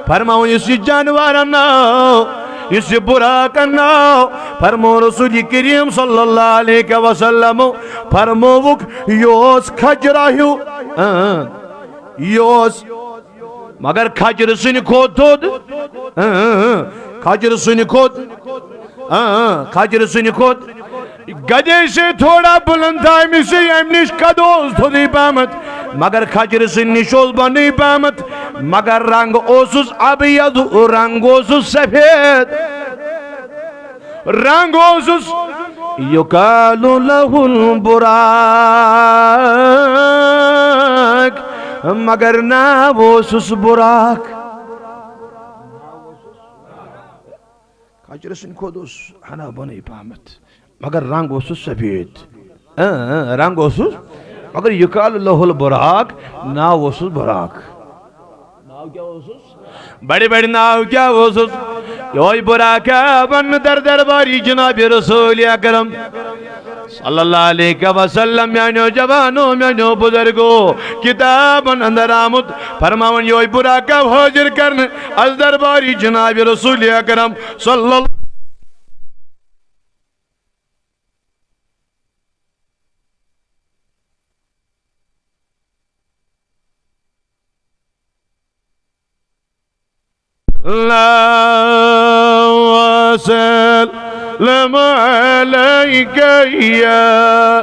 فرماوُن، یُس یہِ جانور انناو، یُس یہِ بُراک انناو، فرموو رسول کریم صلی اللہ علیہ وسلم، فرمووُکھ، یہِ اوس کھجرہ ہیوٗ۔ اۭں، اۭں۔ یہِ اوس مگر کھجرٕ سٕنٛدِ کھۄتہٕ تھوٚد۔ اۭں، اۭں، اۭں۔ کھجرٕ سٕنٛدِ کھۄتہٕ۔ اۭں، اۭں، کھجرٕ سٕنٛدِ کھۄتہٕ۔ گدے سے تھوڑا بلند تھا، أمِس سے، اَمہِ نِش قد اوس تھوٚدُے پہمتھ، مگر کھجرٕ سٕنٛدِ نِش اوس بۄنٕے پہمتھ، مگر رنگ اوسُس ابیض، رنگ اوسُس سفید۔ رنگ اوسُس یقال له البراق، مگر ناو اوسُس بُراک۔ کھجرٕ سٕنٛدِ کھۄتہٕ اوس ہنا بۄنٕے پہمتھ، مگر رنگ اوسُس سفید۔ اۭں، اۭں، رنگ اوسُس، مگر یقال له البراق، ناو اوسُس بُراک۔ ناو کیٛاہ اوسُس؟ بڑِ بڑِ ناو کیٛاہ اوسُس؟ یہوے بُراک آو اننہٕ در درباری جناب رسول اکرم صلی اللہ علیہ وسلم۔ میانیو جوانو، میانیو بزرگو، کتابن اندر آمُت، فرماوان، یہوے بُراک آو حٲضِر کرنہٕ از درباری جناب رسول اکرم صلی اللہ۔ لا وسلم عليك يا۔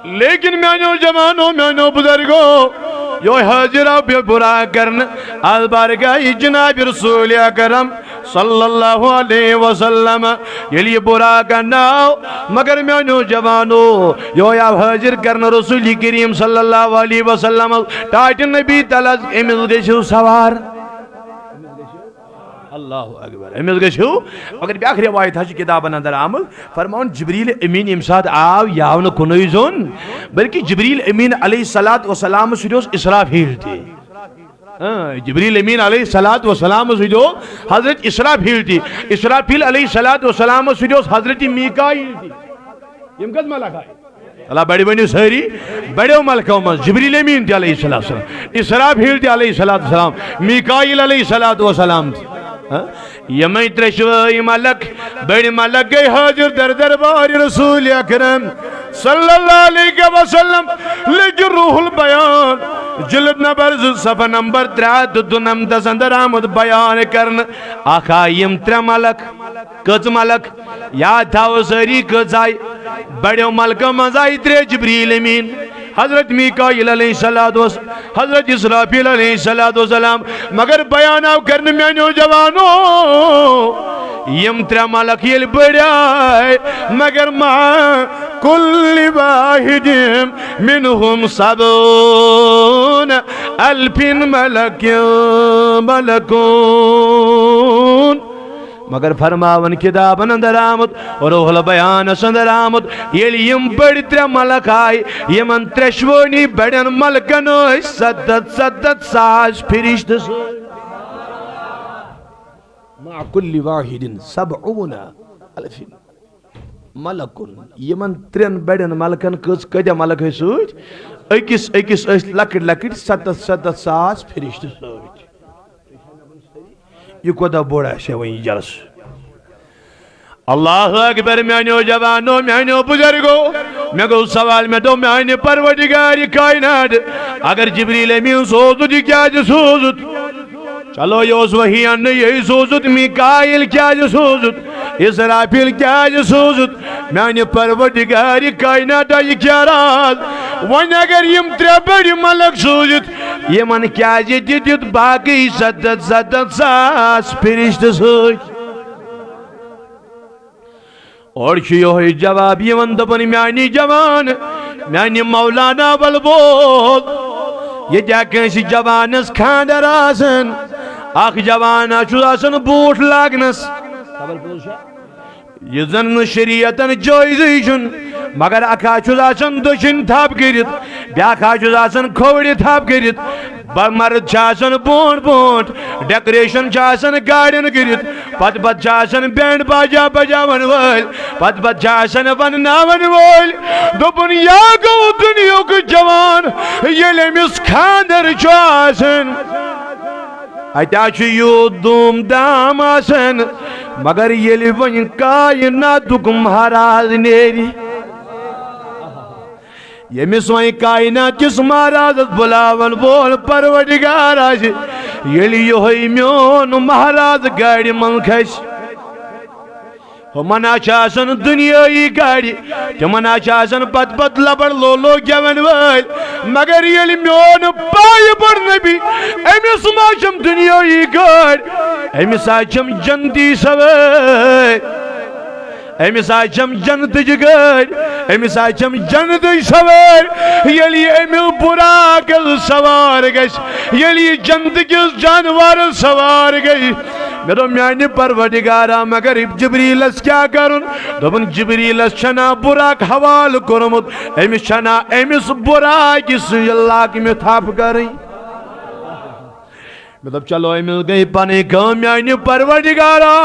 لیکن میانیو جوانو، میانیو بزرگو، یہوے حٲضِر آو بُراک کرنہٕ از بارگاہ جناب رسول اکرم صلی اللہ علیہ وسلم۔ ییٚلہِ یہِ بُراک انناو، مگر میانیو جوانو، یہوے آو حٲضِر کرنہٕ رسول کریم صلی اللہ علیہ وسلم۔ ٹاٹہِ نبی تل از أمِس گٔژھِو سوار۔ اللہ اکبر۔ أمِس گٔژھِو، مگر بیاکھ روایت حظ چھِ کتابن اندر آمٕژ، فرماوان جبریل امین ییٚمہِ ساتہٕ آو، یہِ آو نہٕ کُنُے زوٚن، بلکہ جبریل امین علیہ الصلوۃ والسلام سۭتۍ اوس اسرافیل تہِ۔ ہاں، جبریل امین علیہ الصلوۃ والسلام سۭتۍ اوس حضرت اسرافیل تہِ۔ اسرافیل علیہ الصلوۃ والسلام سۭتۍ اوس حضرت میکائیل تہِ۔ یِم کتھ ملک آیہِ؟ اللہ بڑِ ؤنِو سٲری، بڑیو ملکو منٛز جبریل امین تہِ علیہ الصلوۃ والسلام، اسرافیل تہِ علیہ الصلوۃ والسلام، میکائیل علیہ الصلوۃ والسلام تہِ۔ ہاں؟ یِمے ترٛیشوٲے ملک، بڑِ ملک گٔے حٲضِر در دربار رسول اکرم صلی اللہ علیہ وسلم۔ لیکن روح البیان، جلد نمبر زٕ، صفحہ نمبر ترٛےٚ ہتھ تہٕ دُنمتس اندر آمُت بیان کرنہٕ۔ اکھ آیہِ یِم ترٛےٚ ملک۔ کٔژ ملک؟ یاد تھاوو سٲری، کٔژ آیہِ؟ بڑیو ملکو منٛز آیہِ ترٛےٚ، جبریل امین، حضرت میکائیل علیہ الصلوۃ والسلام، حضرت اسرافیل علیہ الصلوۃ والسلام۔ مگر بیان آو کرنہٕ میانیو جوانو، یِم ترٛےٚ ملک ییٚلہِ بڑے، مگر مع کل واحد منهم سبعون الف ملک، ملکون۔ مگر فرماون کتابن اندر آمُت، روح البیانس اندر آمُت، ییٚلہِ یِم بٔڑۍ ترٛےٚ ملک آیہِ، یِمن ترٛیشوٕنی بڑٮ۪ن ملکن ٲسۍ ستتھ ستتھ ساس فرشتہٕ سۭتۍ۔ مع کل واحد سبعون الف ملکن۔ یِمن ترٛٮ۪ن بڑٮ۪ن ملکن کٔژ، کۭتیاہ ملک ٲسۍ سۭتۍ؟ أکِس أکِس ٲسۍ لۄکٕٹۍ لۄکٕٹۍ ستتھ ستتھ ساس فرشتہٕ سۭتۍ۔ یہِ کوٗتاہ بوٚڑ آسہِ ہا وۄنۍ یہِ جلسہٕ؟ اللہ اکبر، میانیو جوانو، میانیو بزرگو، مےٚ گوٚو سوال، مےٚ دوٚپ، میانہِ پروردگار کائنات، اگر جبریل امین سوزُتھ، یہِ کیازِ سوزُتھ؟ چلو، یہِ اوس وحی اننہٕ، یہِ سوزُتھ، میکائیل کیازِ سوزُتھ؟ اسرافیل کیازِ سوزُتھ؟ میانہِ پروردگار کائنات، یہِ کیٛاہ راز؟ وۄنۍ اگر یِم ترٛےٚ بٔڑۍ ملک سوٗزِتھ، یِمن کیازِ دِتِتھ باقٕے ستتھ ستتھ ساس فرشتہٕ سۭتۍ؟ اورٕ چھُ یِہوٚے جواب یِوان، دوٚپُن، میٛانہِ جوان، میٛانہِ مولانا، وَلہٕ بوز، ییٚتہِ کٲنٛسہِ جوانس خانٛدر آسان، اکھ جوانا چھُ آسان بوٗٹھ لاگنس، خبر پوٚز چھا؟ یہِ زن نہٕ شریعتن جٲیزٕے چھُنہٕ، مگر اکھ ہا چھُس آسان دٔچھِنۍ تھپھ کٔرِتھ، بیٛاکھ ہا چھُس آسان کھوورِ تھپھ کٔرِتھ۔ بہ-، مرد چھِ آسان برونٛٹھ برونٛٹھ، ڈیکوریشن چھِ آسان گاڑٮ۪ن کٔرِتھ، پتہٕ پتہٕ چھِ آسان بینڈ باجا بجاون وٲلۍ، پتہٕ پتہٕ چھِ آسان ونناون وٲلۍ۔ دوٚپُن، یا گوٚو دُنیہُک جوان، ییٚلہِ أمِس خانٛدر چھُ آسان، اتہِ ہا چھُ یوٗت دوٗم دام آسان، مگر ییٚلہِ وۄنۍ کایناتُک مہراز نیرِ، ییٚمِس وۄنۍ کاینات کِس مہرازس بُلاون وول پروردگار آسہِ، ییٚلہِ یِہوٚے میون مہراز گاڑِ منٛز کھسہِ، ہُمن ہا چھِ آسان دُنیٲیی گاڑِ، تِمن ہا چھِ آسان پتہٕ پتہٕ لبڑ لولو گٮ۪ون وٲلۍ۔ مگر ییٚلہِ میون پایہِ بٔڑ نبی، أمِس ما چھم دُنیٲیی گٲڑۍ، أمِس ہا چھم جنتی سوٲرۍ، أمِس ہا چھم جنتٕچ گٲڑۍ، أمِس ہا چھم جنتٕچ سوٲرۍ۔ ییٚلہِ یہِ أمِس بُراکس سوار گژھِ، ییٚلہِ یہِ جنتہٕ کِس جانورس سوار گژھِ، مےٚ دوٚپ، میانہِ پروردگارا، مگر جبریلس کیٛاہ کرُن؟ دوٚپُن، جبریلس چھنا بُراک حوالہٕ کوٚرمُت، أمِس چھنا أمِس بُراکہِ سٕنٛزِ لاگمہِ تھپھ کرٕنۍ۔ مےٚ دوٚپ، چلو، أمِس گٔے پنٕنۍ کٲم، میانہِ پروردگارا،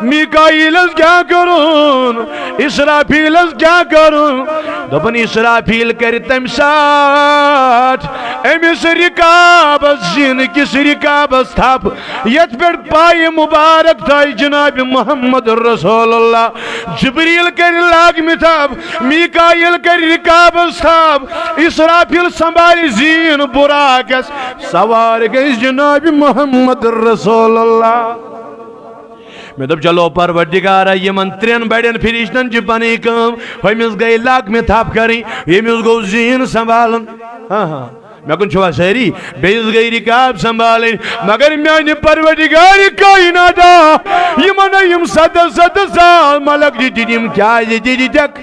میکائیلس کیٛاہ کرُن؟ اسرافیلس کیٛاہ کرُن؟ دوٚپُن، اسرافیل کرِ تمہِ ساتہٕ أمِس رکابس، زینہٕ کِس رکابس تھپھ، یتھ پٮ۪ٹھ پایہِ مبارک تھایہِ جناب محمد رسول اللہ۔ جبریل کرِ لاگمہِ تھپھ، میکائیل کرِ رکابس تھپھ، اسرافیل سنبھالہِ زین بُراکس، سوار گژھِ جناب محمد رسول اللہ۔ مےٚ دوٚپ، چلو پروردگارا، یِمن ترٛٮ۪ن بڑٮ۪ن فرشتن چھِ پنٕنۍ کٲم، ہُمِس گٔے لاگمہِ تھپھ کرٕنۍ، ییٚمِس گوٚو زین سنبھالُن۔ ہاں، ہاں۔ مےٚ کُن چھِوا سٲری؟ بیٚیِس گٔے رِکاب سنبھالٕنۍ، مگر میانہِ پروردگار کائناتا، یِمن ہا یِم ستتھ ستتھ ساس ملک دِتِتھ، یِم کیازِ دِتِتھ؟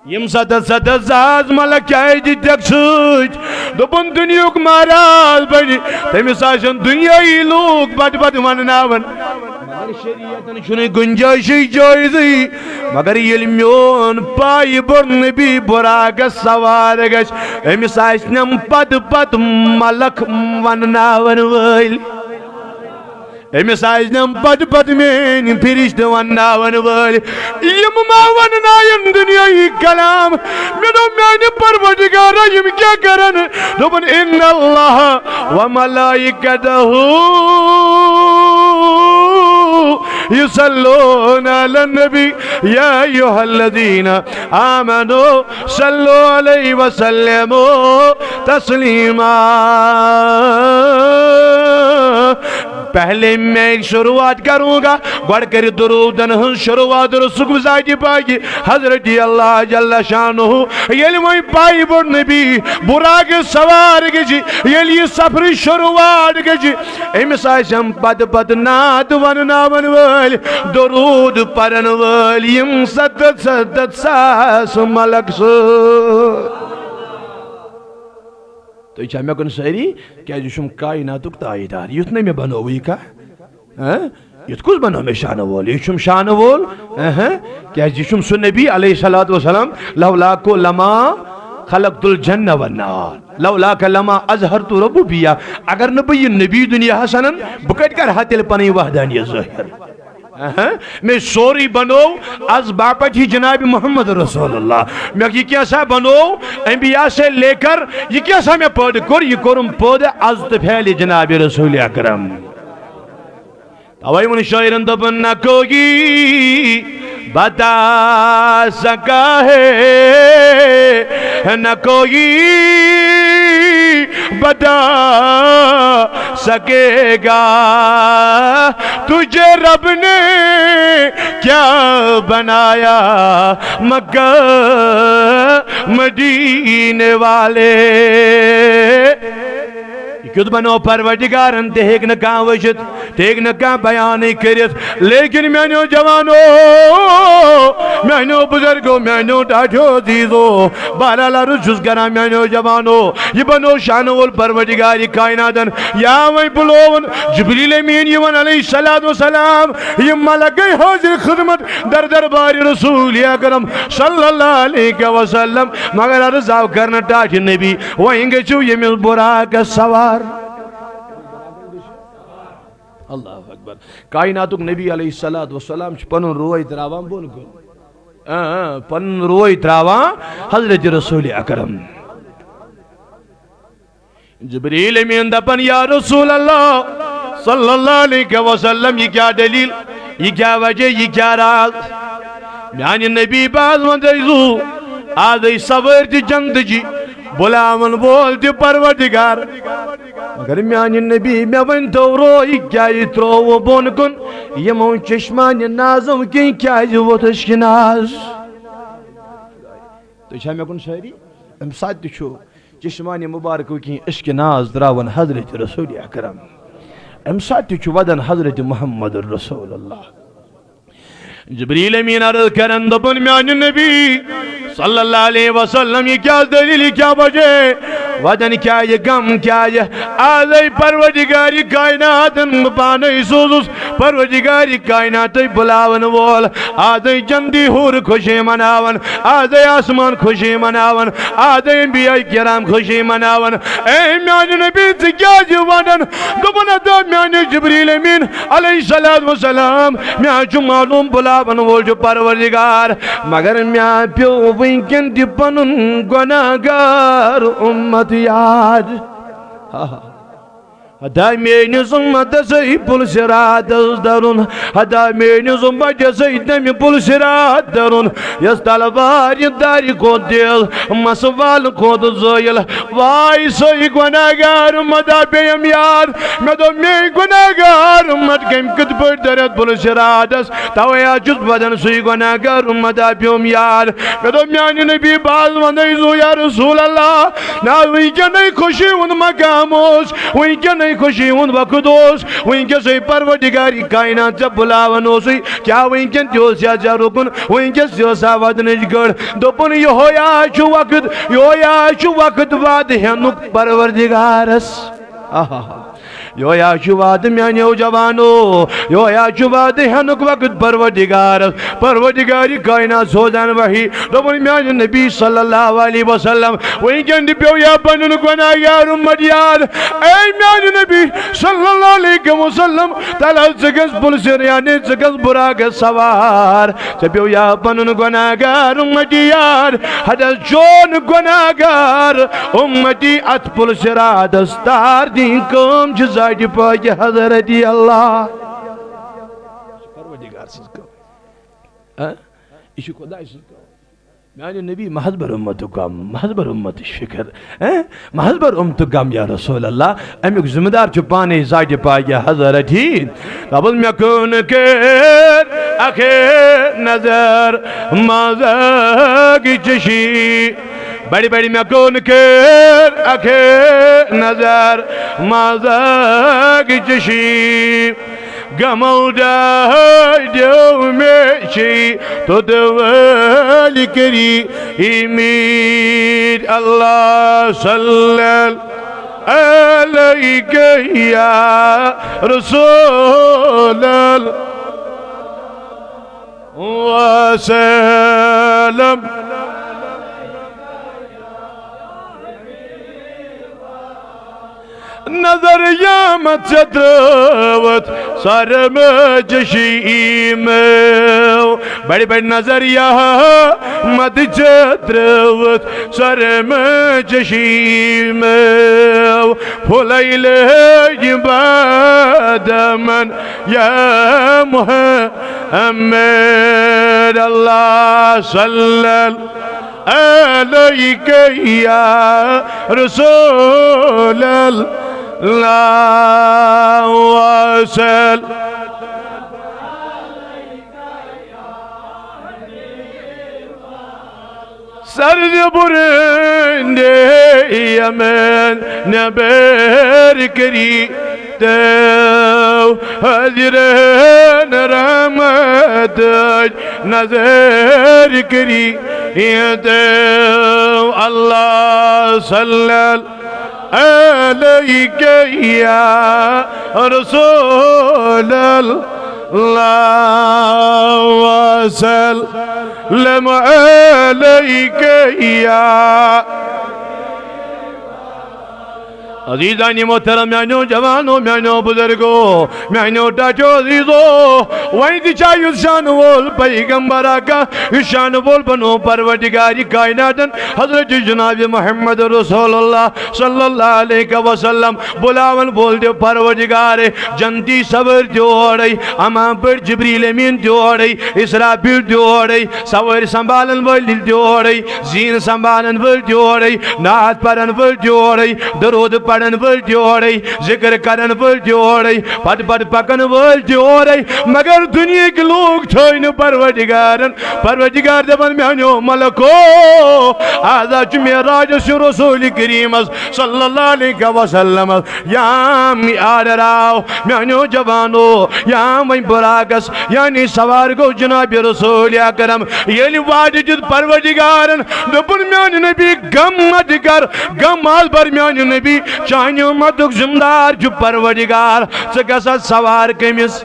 یِم ستتھ ستتھ ساس ملک کیازِ دِتِتھ سۭتۍ؟ دوٚپُن، دُنیہُک مہراز بنہِ، تٔمِس آسن دُنیٲیی لوٗکھ بتہٕ بتہٕ ونناوان۔ مگر شریعتن چھُنہٕ گنجٲیشٕے جٲیزٕے۔ مگر ییٚلہِ میون پایہِ بوٚڑ نبی بُراکس سوار گژھِ، أمِس آسہِ نم پتہٕ پتہٕ ملک ونناون وٲلۍ۔ أمِس آسہِ نہٕ پتہٕ پتہٕ میٲنۍ فرشتہٕ ونناون وٲلۍ، یِم ما ونناین دُنیاہی کلام۔ مےٚ دوٚپ، میانہِ پروردگارا، یِم کیٛاہ کرن؟ دوٚپُن، ان اللہ و ملائکتہ یصلون علی النبی، یا ایھا الذین آمنوا صلو علیہ وسلموا تسلیما۔ پہلے میں شروعات کروں گا، گۄڈٕ کٔرِو درودن ہٕنٛز شروعات رسول ذاتِ پاکہِ حضرت اللہ جل شانہ۔ ییٚلہِ وۄنۍ پایہِ بوٚڑ نبی براق سوار گژھِ، ییٚلہِ یہِ سفرٕچ شروعات گژھِ، أمِس آسن پتہٕ پتہٕ نعت ونناون وٲلۍ، درود پرن وٲلۍ، یِم ستتھ ستتھ ساس ملک سۭتۍ۔ تُہۍ چھا مےٚ کُن سٲری؟ کیٛازِ یہِ چھُم کایناتُک تاجدار، یُتھ نہٕ مےٚ بنووُ یہِ کانٛہہ۔ ہاں؟ یُتھ کُس بنوو مےٚ شانہٕ وول؟ یہِ چھُم شانہٕ وول۔ اہاں۔ کیٛازِ یہِ چھُم سُہ نبی علیہ الصلوۃ والسلام، لولاک لما خلقت الجنہ والنار، لولاک لما اظہرت ربوبیہ۔ اگر نہٕ بہٕ یہِ نبی دُنیاہس انن، بہٕ کتہِ کرٕ ہا تیٚلہِ پنٕنۍ وحدانیت ظٲہر؟ اہاں، مےٚ سورُے بنوو از باپتھ یہِ جناب محمد رسول اللہ۔ مےٚ یہِ کیٛاہ سا بنوو انبیاء سے لے کر، یہِ کیٛاہ سا مےٚ پٲدٕ کوٚر، یہِ کوٚرُم پٲدٕ از تہٕ پھیلہِ جناب رسول اکرم۔ توے ووٚن شٲعرن، دوٚپُن، نہ کوئی بتا سکا ہے، نہ کوئی بتا سکے گا، تجھے رب نے کیا بنایا مکہ مدینے والے۔ یہِ کیُتھ بنوو پروردگارن، تہِ ہیٚکہِ نہٕ کانٛہہ وٕچھِتھ، تہِ ہیٚکہِ نہٕ کانٛہہ بیانٕے کٔرِتھ۔ لیکن میانیو جوانو، میانیو بزرگو، میانیو ٹاٹھیو عزیزو، بہرحال عرض چھُس کران میانیو جوانو، یہِ بنوو شانہٕ وول پروردگار کائناتن۔ یا وۄنۍ بُلووُن جبریل امین یِوان علیہ الصلوۃ والسلام، یِم ملک گٔے حٲضِر خدمت در دربار رسول اکرم صلی اللہ علیہ وسلم۔ مگر عرض آو کرنہٕ ٹاٹھہِ نبی، وۄنۍ گٔژھِو ییٚمِس براقس سوار۔ اللہ اکبر۔ کائناتُک نبی علیہ الصلوۃ والسلام چھُ پنُن روے تراوان بۄن کُن۔ اۭں، اۭں، پنُن روے تراوان حضرت رسول اکرم۔ جبریل امین دپان، یا رسول اللہ صلی اللہ علیہ وسلم، یہِ کیٛاہ دلیل، یہِ کیٛاہ وجہ، یہِ کیٛاہ راز؟ میانہِ نبی، باز وندے زو، آزے سوٲرۍ تہِ جنت جی، بُلاون وول تہِ پروردگار۔ مگر میانہِ نبی، مےٚ ؤنۍ تو رو، یہِ کیٛاہ یہِ تروو بۄن کُن؟ یِمو چشمانہِ نازو کِنۍ کیٛازِ ووٚتھ اشکناز؟ تُہۍ چھا مےٚ کُن سٲری؟ امہِ ساتہٕ تہِ چھُ چشمانِ مبارکو کِنۍ عشق ناز تراوان حضرت رسول اکرم۔ امہِ ساتہٕ تہِ چھُ ودان حضرت محمد رسول اللہ۔ جبریل امین عرض کران، دوٚپُن، میانہِ نبی صلی اللہ علیہ وسلم، یہِ کیٛاہ دلیل، یہِ کیٛاہ وجہ؟ ودان کیٛاہ، یہِ غم کیٛاہ، یہِ آزے پروردگار کائناتن بہٕ پانے سوزُس، پروردگار کائناتٕے بُلاون وول، آزے جنتی حور خوشی مناون، آزے آسمان خوشی مناون، آزے انبیاء کرام خوشی مناون۔ اے میانہِ نبی، ژٕ کیٛازِ ونان؟ دوٚپُن، ہتا میانہِ جبریل امین علیہ الصلوۃ والسلام، مےٚ حظ چھُ معلوم بُلاون وول چھُ پروردگار، مگر مےٚ پیوٚو وٕنکٮ۪ن تہِ پنُن گۄناہ گار اُمت یاد۔ ہا ہا۔ ہتا میٲنِس اُمتس ہے پُل صراطس درُن، ہتا میٲنِس اُمتس ہے تمہِ پُل صراط درُن، یۄس تلوارِ دارِ کھۄتہٕ تیز، مسہٕ والہٕ کھۄتہٕ زٲیِل۔ واے سُے گۄناہ گار اُمت آ پیٚیَم یاد۔ مےٚ دوٚپ، میٲنۍ گۄناہ گار اُمت کمہِ کِتھ پٲٹھۍ دَرِ اَتھ پُل صراطس؟ توے آز چھُس بہٕ دَپان، سُے گۄناہ گار اُمت آ پیوٚم یاد۔ مےٚ دوٚپ، میانہِ نبی، بہٕ حظ وَنَے زُو یا رسول اللہ، نہ، وٕنکیٚنٕے خوشی ہُنٛد مقام اوس، وٕنکیٚنٕے خوشی ہُنٛد وقت اوس، وٕنکیٚسٕے پروردگار کائنات ژےٚ بُلاوان اوسُے۔ کیٛاہ وٕنکیٚن تہِ اوس یا ژےٚ رُکُن؟ وٕنکیٚس تہِ ٲسا وَدنٕچ گٔڑ؟ دوٚپُن، یِہوے آز چھُ وقت، یِہوے آز چھُ وقت وعدٕ ہٮ۪نُک پروردگارس۔ آہا۔ یویا چھُ وعدٕ میانیو جوانو، یویا چھُ وعدٕ ہینُک وقت پروردگارس۔ پروردگار کائنات سوزان وحی، دوٚپُن، میانہِ نبی صلی اللہ علیہ وسلم، وٕنکیٚن تہِ پیوٚو یا پنُن گۄناہ یار امت یاد۔ اے میانہِ نبی صلی اللہ علیہ وسلم، تلہٕ حظ ژٕ گژھ پُلسِر، یعنی ژٕ گژھ براقس سوار۔ ژےٚ پیوٚو یا پنُن گۄناہ گار امتی یاد، ہتس چون گۄناہ گار امتی اتھ پُلسِراتس تار دِنۍ کٲم چھِ ذاتِ پاکہِ حضرت اللہ۔ پروردگار سٕنٛز کٲم۔ ہاں؟ یہِ چھُ خۄداے سٕنٛز کٲم۔ میانہِ نبی محض بر امتُک غم، محض بر امتٕچ فکر۔ ہاں؟ محض بر امتُک غم یا رسول اللہ، امیُک ذمہ دار چھُ پانے ذاتِ پاکہِ حضرت۔ دپُن مےٚ کُن کر اکھ نظر مازاگ چشی، بڑِ بڑِ مےٚ کُن کر اکھ نظر مازاگ چشی۔ گمو ڈاڈیو مےٚ چھِ توٚت وٲلۍ کٔری امیٖد۔ اللہ صلی علیک یا رسول اللہ وسلم۔ نظر یا مت ژےٚ ترٲوتھ سرم چشیمو، بڑِ بڑِ نظر یا مت ژےٚ ترٲوتھ سرم چشیمو، پھُلے لٲگۍ بادمن یا محمد۔ اللہ صلی علیک یا رسول اللہ وسلم۔ سر برندے یمن نبر کری تو حاضرن رحمت نظر کری تو۔ اللہ صلی علیک یا رسول اللہ وسلم علیک یا عزیزان محترم، میانیو جوانو، میانیو بزرگو، میانیو ٹاٹھیو عزیزو، وۄنۍ تہِ چھا یُس شان وول پیغمبرا کانٛہہ، یُس شان وول بنو پروردگار کائناتن حضرت جناب محمد رسول اللہ صلی اللہ علیہ وسلم بلاون وول تہِ پروردگار، جنتی سوٲرۍ تہِ اورے، اما پٲٹھۍ جبریل امین تہِ اورے، اسرافیل تہِ اورے، سوٲرۍ سنبھالن وٲلۍ تہِ اورے، زیٖن سنبھالن وٲلۍ تہِ اورے، نعت پرن وٲلۍ تہِ اورے، درود پرن وٲلۍ تہِ اورے، ذکر کرن وٲلۍ تہِ اورے، پتہٕ پتہٕ پکن وٲلۍ تہِ اورے، مگر دُنیہٕکۍ لوٗکھ تھٲے نہٕ پروردگارن۔ پروردگار دپان، میانیو ملکو، آز چھُ معراجس چھُ رسول کریمس صلی اللہ علیہ وسلمس یا آرڈر آو، میانیو جوانو، یا وۄنۍ براقس یعنی سوار گوٚو جناب رسول اکرم۔ ییٚلہِ وعدٕ دیُت پروردگارن، دوٚپُن، میانہِ نبی، غم مت کر، غم مت بر میانہِ نبی، چانہِ امتُک ذمہٕ دار چھُ پروردگار، ژٕ گژھ حظ سوار کٔمِس؟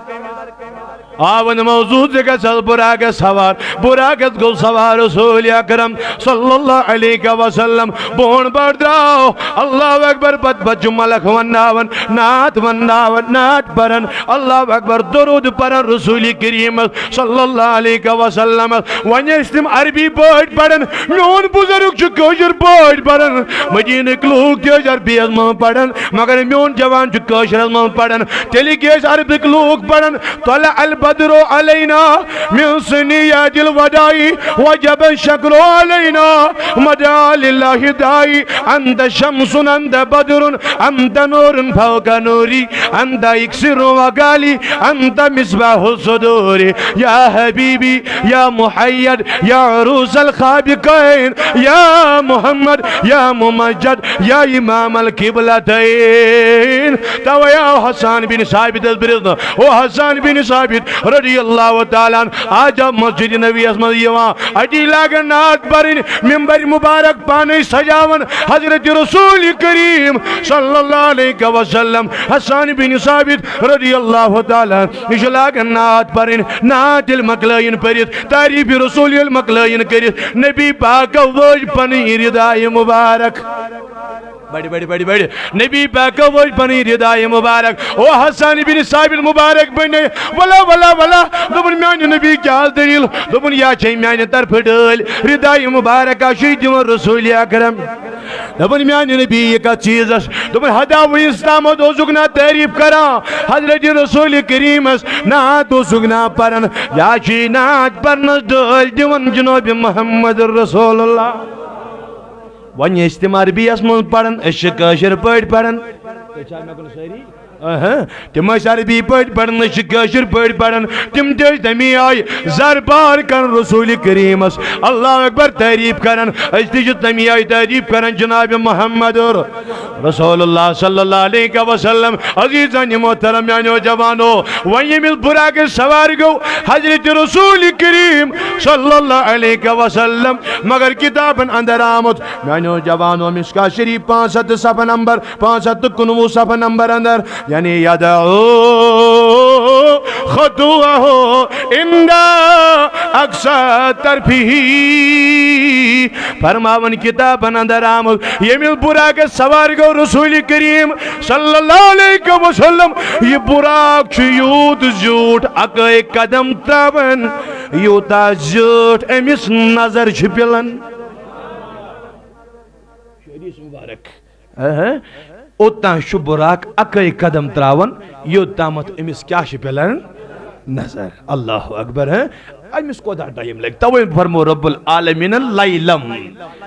آون موضوع، ژٕ گژھ حظ براقس سوار۔ براقس گوٚو سوار رسول اکرم صلی اللہ علیہ وسلم۔ بون بار درٛاو، اللہ اکبر، پتہٕ پتہٕ چھُ ملک ونناوان، نعت ونناوان، نعت پران، اللہ اکبر، درود پران رسول کریمس صلی اللہ علیہ وسلم۔ وۄنۍ ٲسۍ تِم عربی پٲٹھۍ پران، میون بزرگ چھُ کٲشِر پٲٹھۍ پران، مدیٖنٕکۍ لوٗکھ تہِ ٲسۍ عربی یس منٛز پران، مگر میون جوان چھُ کٲشرس منٛز پران۔ تیٚلہِ کیٛاہ ٲسۍ عربٕکۍ لوٗکھ پران؟ طلع البدر علينا من ثنيات الوداع وجب الشكر علينا مدعا لله داعي أنت شمس أنت بدر أنت نور فوق نوري أنت إكسير وغالي أنت مصباح الصدور يا حبيبي يا محيد يا عروس الخابقين يا محمد يا ممجد يا إمام القبلتين۔ توے آو حسان بن ثابت برزنہ، او حسان بن ثابت ثابت رضی اللہ تعالیٰ عنہ آج مسجد نبوی یس منٛز یِوان، اتی لاگان نعت پرٕنۍ، ممبر مبارک پانے سجاوان، حضرت رسول کریم صلی اللہ علیہ وسلم، حسان بن ثابت رضی اللہ تعالیٰ عنہ، یہِ چھُ لاگان نعت پرٕنۍ، نعت ییٚلہِ مۄکلٲیِن پٔرِتھ، تعریف رسول ییٚلہِ مۄکلٲیِن کٔرِتھ، نبی پاکو وٲج پنٕنۍ ردایہِ مبارک۔ بڑِ، بڑِ، بڑِ، بڑِ۔ نبی پاکو وٲج پنٕنۍ ردایہِ مبارک۔ او حسان بن ثابت مبارک بنے۔ ولا، ولا، ولا۔ دوٚپُن، میانہِ نبی کیٛاہ دٔلیٖل؟ دوٚپُن، یا چھے میانہِ طرفہٕ ڈٲلۍ۔ ردایہِ مبارکہ چھُے دِوان رسول اکرم۔ دوٚپُن، میانہِ نبی یہِ کتھ چیٖزس؟ دوٚپُن، ہدا وُنِس تامتھ اوسُکھ نا تعریف کران حضرت رسول کریمس، نعت اوسُکھ نا پران، یا چھُے نعت پرنس ڈٲلۍ دِوان جناب محمد رسول اللہ۔ وۄنۍ ٲسۍ تِم عربی یس منٛز پران، أسۍ چھِ کٲشِر پٲٹھۍ پران۔ تُہۍ چھا مےٚ کُن سٲری؟ اہاں۔ تِم ٲسۍ عربی پٲٹھۍ پران، أسۍ چھِ کٲشِر پٲٹھۍ پران۔ تِم تہِ ٲسۍ تَمی آیہِ زر بار کران رسول کریمس، اللہ اکبر، تعریف کران۔ أسۍ تہِ چھِ تَمی آیہِ تعریف کران جناب محمد رسول اللہ صلی اللہ علیہ وسلم۔ عزیزان محترم میانیو جوانو، وۄنۍ ییٚمہِ براقس سوار گوٚو حضرت رسول کریم صلی اللہ علیہ وسلم، مگر کتابن اندر آمُت۔ میانیو جوانو، مشکا شریف پانٛژھ ہتھ تہٕ صفحہ نمبر، پانٛژھ ہتھ تہٕ کُنوُہ صفحہ نمبر اندر، یعنی یدعو خطوہ عند اقصی طرفہ۔ فرماون کتابن اندر آمُت، ییٚمہِ براقس سوار گوٚو رسول کریم صلی اللہ علیہ وسلم، یہِ براق چھُ یوٗت زیوٗٹھ اکٲے قدم تراوان، یوٗتاہ زیوٗٹھ أمِس نظر چھِ پِلان۔ چھُ حدیث مبارک۔ اہاں۔ اوٚتام چھُ براق اکٲے قدم تراوان، یوٚتامتھ أمِس کیٛاہ چھِ پِلان؟ نظر۔ اللہ اکبر۔ ہاں؟ أمِس کوتاہ ٹائم لگہِ؟ توے فرمو رب العالمین لیلم،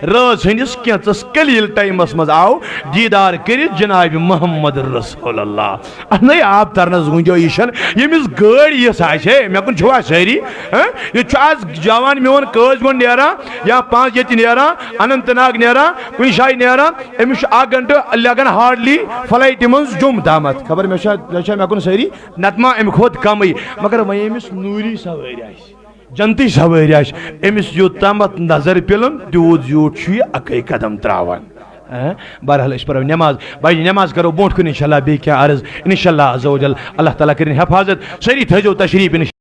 رٲژ ہٕنٛدِس کینٛژس قلیل ٹائمس منٛز آو دیدار کٔرِتھ جناب محمد رسول اللہ۔ اہنے آپ ترنس گُنجٲیش چھنہٕ۔ ییٚمِس گٲڑۍ یِژھ آسہِ ہے، مےٚ کُن چھِوا سٲری؟ ہاں؟ ییٚتہِ چھُ آز جوان میون قٲضۍ گوٚنٛڈ نیران یا پانٛژھ ییٚتہِ نیران، اننت ناگ نیران، کُنہِ جایہِ نیران، أمِس چھُ اکھ گھنٹہٕ لگان ہارڈلی فلائٹہِ منٛز جوٚم تامتھ۔ خبر مےٚ چھا، مےٚ چھا مےٚ کُن سٲری؟ نتہٕ ما اَمہِ کھۄتہٕ کمٕے۔ مگر وۄنۍ ییٚمِس نوٗری سوٲرۍ آسہِ، جنتی سوٲرۍ آسہِ، أمِس یوٗت تامتھ نظر پِلُن، تیوٗت زیوٗٹھ چھُ یہِ اکٲے قدم تراوان۔ ہاں؟ بہرحال، أسۍ پرو نماز۔ بجہِ نماز کرو برونٛٹھ کُن انشاءاللہ بیٚیہِ کینٛہہ عرض۔ انشاءاللہ عز و جل، اللہ تعالیٰ کٔرِن حفاظت۔ سٲری تھٲیزیو تشریف انشاءاللہ۔